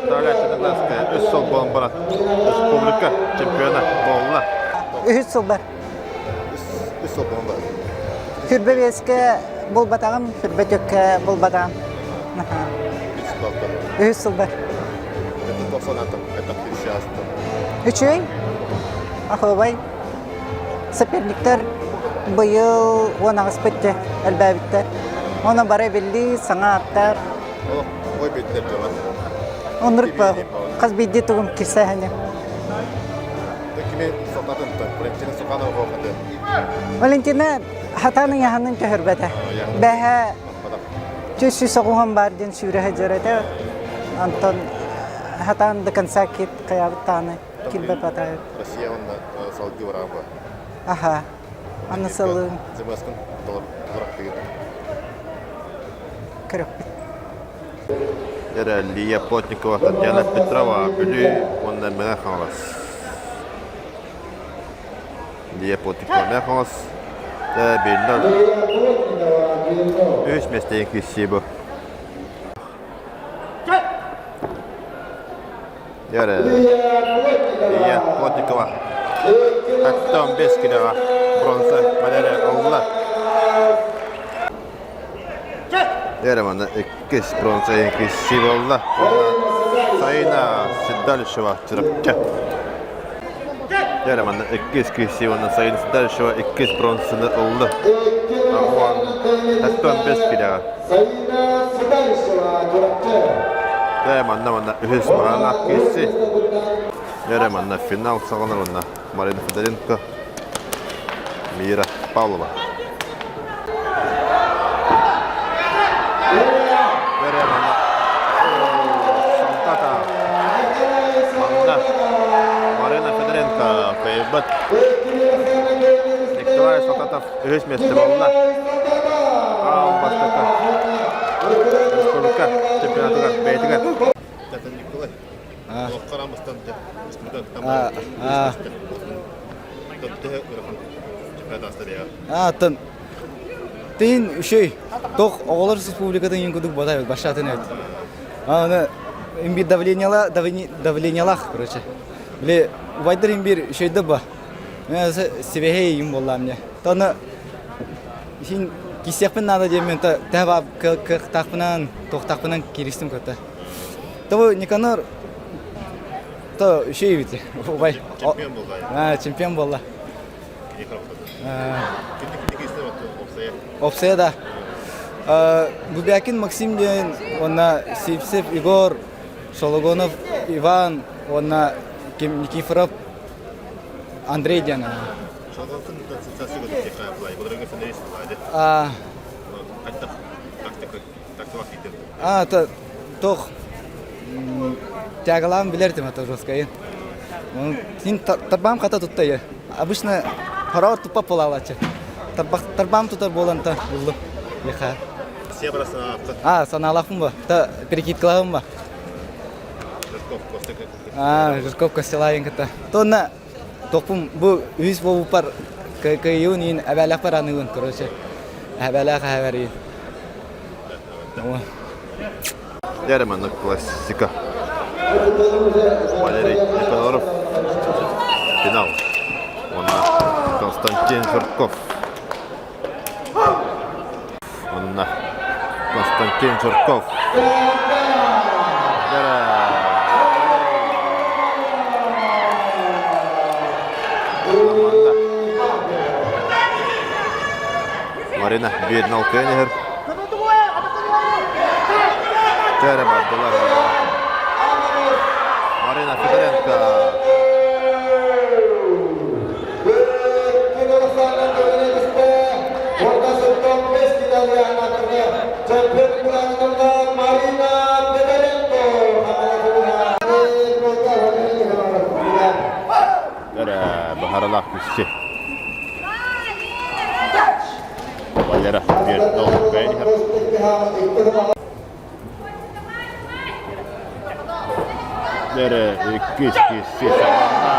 Наталья Черноградская үс сыл буолан баран республика чемпиона буолла. Үһүс сылбар. Үс сыл буолан баран. Хүрбэ биэскэ булбатаҕым, хүрбэ түөккэ булбатаҕым. Үһүс сылбар. Үчүгэй. Ахыбай. Соперниктар быйыл 18 битте, элбээбиттэр. Оны бары билли, саҥа аттар. Ой биттер дьоҕар. Оннук хас биирдии тугум кирсээһини. Кими сататын Валентина Суханова хоохаты. Валентина хатаан ыйаһанын төһөрбөтө. Бэһэ түс оҕуһан бар диэн сүүрэ сылдьар этэ. Онтон хатаан до конца кит хайаабыт тааны килбэп атаайыт. Россия онно салгыы бараан Аха. Аны сылын. Зымаскын толорактыгын. Көрөкпүт. Эрэ Лия Плотникова, Татьяна Петрова, Бүлүү уонна Мэҥэ Хаҥалас. Лия Плотникова, Мэҥэ Хаҥалас биллэр үс миэстэҕэ киирсии бу. Эрэ Лия Плотникова 75 килоҕа бронза медали ылла. Эрэ манна иккис бронза киирсии буолла. Уонна Саина Седалищева Чурапчы. Эрэ манна иккис киирсии уонна Саина Седалищева иккис бронзаны ылла. Уон 75 килоҕа. Саина Седалищева Чурапчы. Эрэ манна манна үһүс маранаах киирсии. Эрэ манна финал саҕаланар уонна Марина Федоренко, Мира Павлова. Солдата манна Марина Федоренко кыайбыт. Николай Солдатов үһүс миэстэ буолла. Аан бастакы республика чемпионатыгар бэйэтигэр. Николай, Аттан тыын үчүй. Тох оҕолор республикатын ең кудук бодай башатын эбит. Аны имбир давлениела давлениелах, короче. Биле убайдар имбир үчүйдө ба. Мен себехей им болла мне. Тоны син кисиэхпин наада диэммин тэһэ кыахтаахпынан туохтаахпынан кииристим көтө. Того Никанор то үчүй бит убай. Чемпион болла. Чемпион болла. Опсая да. Бубякин Максим диэн уонна Сивцев Егор, Шологонов Иван уонна Никифоров Андрей диэн. А, тох тягалаан билэр тема жесткайын. Син тарбаам хата тутта я. Обычно хороор туппа буолаалааччы. Тарбаам тутар буолан та буллум. Яха. А, санаалаахпын ба? Та перекидкалаабын ба? А, Жирков Костелаин кытта. Тонна тохпум бу үс буолбуппар кыайыын иин эбээлэхпэр аныыбын, короче. Эбээлээх эһэбэр Дьэ, классика. Валерий Николаев. Финал. Уонна Константин Жирков. Уонна Константин Жирков. Марина биирин алтыан иһэр. Чээрэ бардылар. Марина Федоренко. Баһаралаах күсчи. Валера биэрдэ кыайан иһэр. Дэрэ иккис кисси саҕаланна.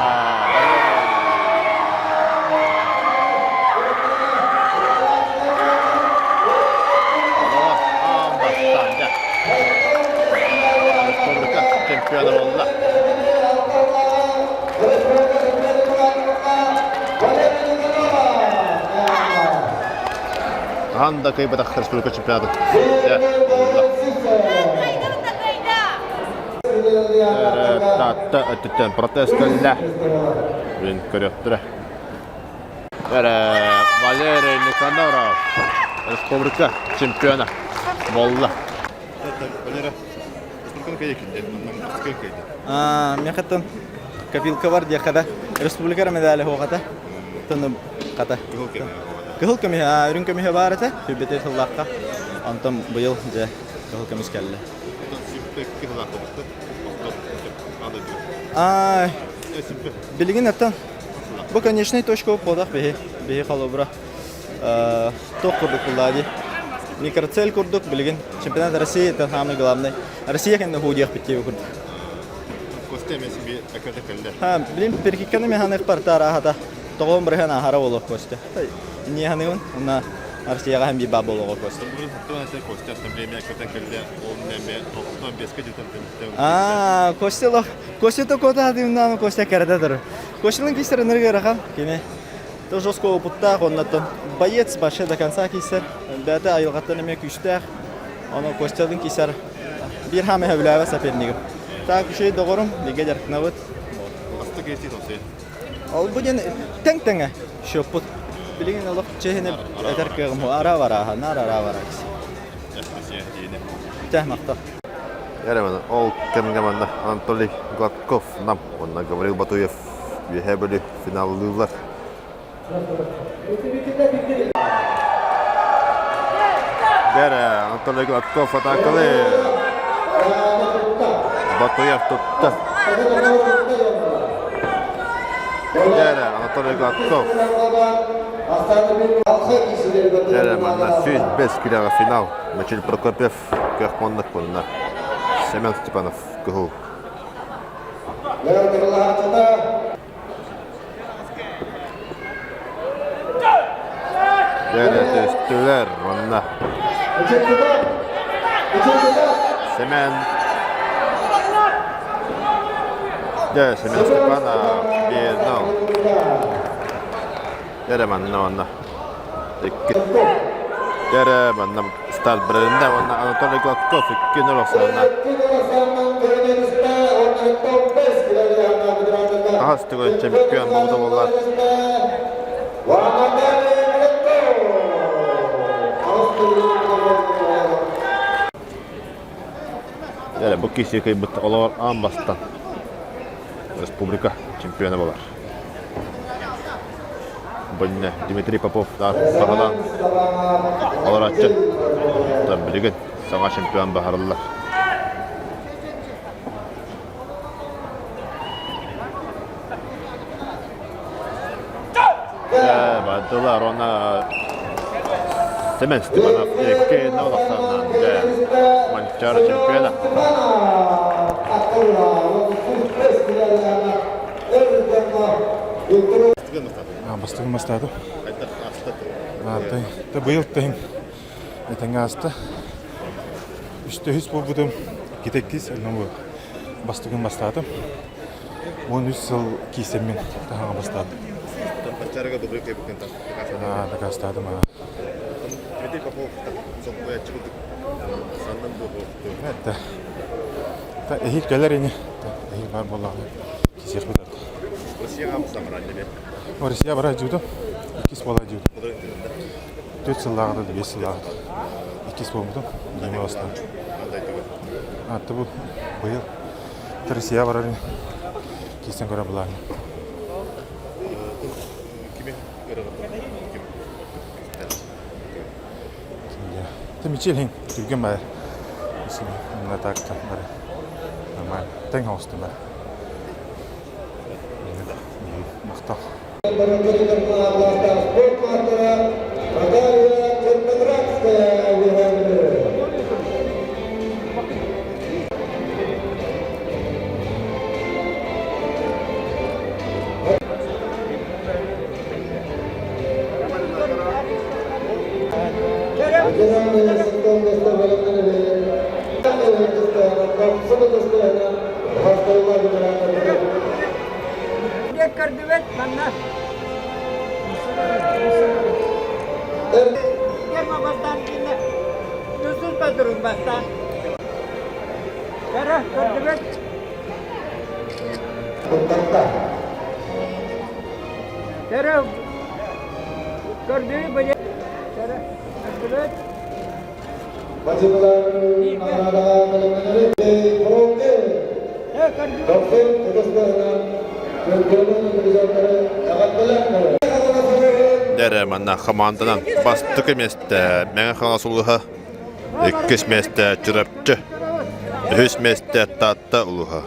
Аан бастаан дьэ. Республика чемпиона буолла. Хаһан да кыайбатах республика чемпионата. Дьэ, буолла. Таатта өттүттэн протест кэллэ. Блин, көрүөхтэрэ. Валерий Никаноров республика чемпиона буолла. Валера, Мехаттан копилка бар диэххэ да республика медали хуохата тыны хата кыһыл көмүһэ үрүҥ көмүһэ баар этэ сүүрбэтэ сыллаахха онтон быйыл дьэ кыһыл көмүс кэллэ билигин оттон бу конечный точка буолбатах биһи биһи холобура туох курдук буллаа дии микроцель курдук билигин чемпионат России это самый главный Россия кэннэ хуудиахпыт диэби курдук Костя эмиэ сиби аката кэллэ. Ха, билим перекикканы механик партар ахата тоҕон бырыһан ахара болуох Костя. Инниэханыгын уна Россияҕа һэм биир баа болуоҕа Костя. Костя время аката кэллэ ол неме тоқтон беске жетен Аа, Костя лох Костя то кота дымнан Костя кэрэтэ турар. Костялын кисер ынырыгы ырахан кини То жестко опыттаах, оннаттан боец вообще до конца киисэр. Бэйэтэ айылҕаттан эмиэ күүстээх. Ону Костялыын киисэр биир хаамы сөбүлээбэт сопернигым. Так үчүгэй доҕорум, бигэ дьарыктанабыт. Бастык киирсии тосуйа. Ол бу диэн тэҥ-тэҥэ счеппут. Билигин олох чиэһинэ этэр кыаҕым ара барааха, наар ара бараа Чэ, махтал. Эрэ ол кэмҥэ манна Анатолий Гладков Нам уонна Гаврил Батуев Үөһээ Бүлүү финаллыыллар. Дэрэ Анатолий Гладков атаакалыы. Батуев тутта. Дэрэ Анатолий Гладков. Дэрэ манна 105 килоҕа финал. Мичил Прокопьев көх муннук мунна. Семен Степанов кыһыл. Дьэ түстүлэр уонна Семен Дьэ Семен Степанов 1-0. Дьэ манна уонна икки Дьэ манна старт бренда уонна Анатолий Гладков 2-0 охсуонна. Хаһыс төгүл чемпион буолбута буоллар. Дьэ, бу киһи кыайбыт олоор аан бастан республика чемпиона болар. Бынне Дмитрий Попов баһылаан олорааччы. Билигин саҥа чемпион баһарыллар. Бардылар уонна Семен Степанов 2-0 ахсааннаан дьэ Манчаары чемпиона. Бастыгын бастаатым. Быйыл тыһын этэҥҥэ ааста. Үстөһүс буолбутум, иккитэ иккис, бастыгын бастаатым. 13 сыл киисэммин таһаҕа бастаатым. Манчаарыга добрый кэбиккин Дакаастаатым. Дмитрий Попов солбуйааччы курдук саннын буолуохтур. Эһиил кэлэр ини. Эһиил баар буоллаҕына киисиэхпит ат. Россияҕа баран дебе. Россия бара дьуутум. Иккис буола дьуутум. Төрт сыллааҕыта биэс сыллааҕыта иккис буолбутум. Дима бастаан. Атты бу быйыл Россия барар киистэн көрө былаан. Кими ким? Ты мичил хин түргэн баар. Мына так бары. Нормально. Тэҥ хоосту бары. Махтал. Көрдүбэт манна. Герма бастаан кинне. Түсүн патрун бастаан. Кара көрдүбэт. Кара көрдүбүт бile. Кара көрдүбэт. Дэрэ манна хамаанданан бастакы миэстэ Мэҥэ Хаҥалас улууһа, иккис миэстэ Чурапчы, үһүс миэстэ Таатта улууһа.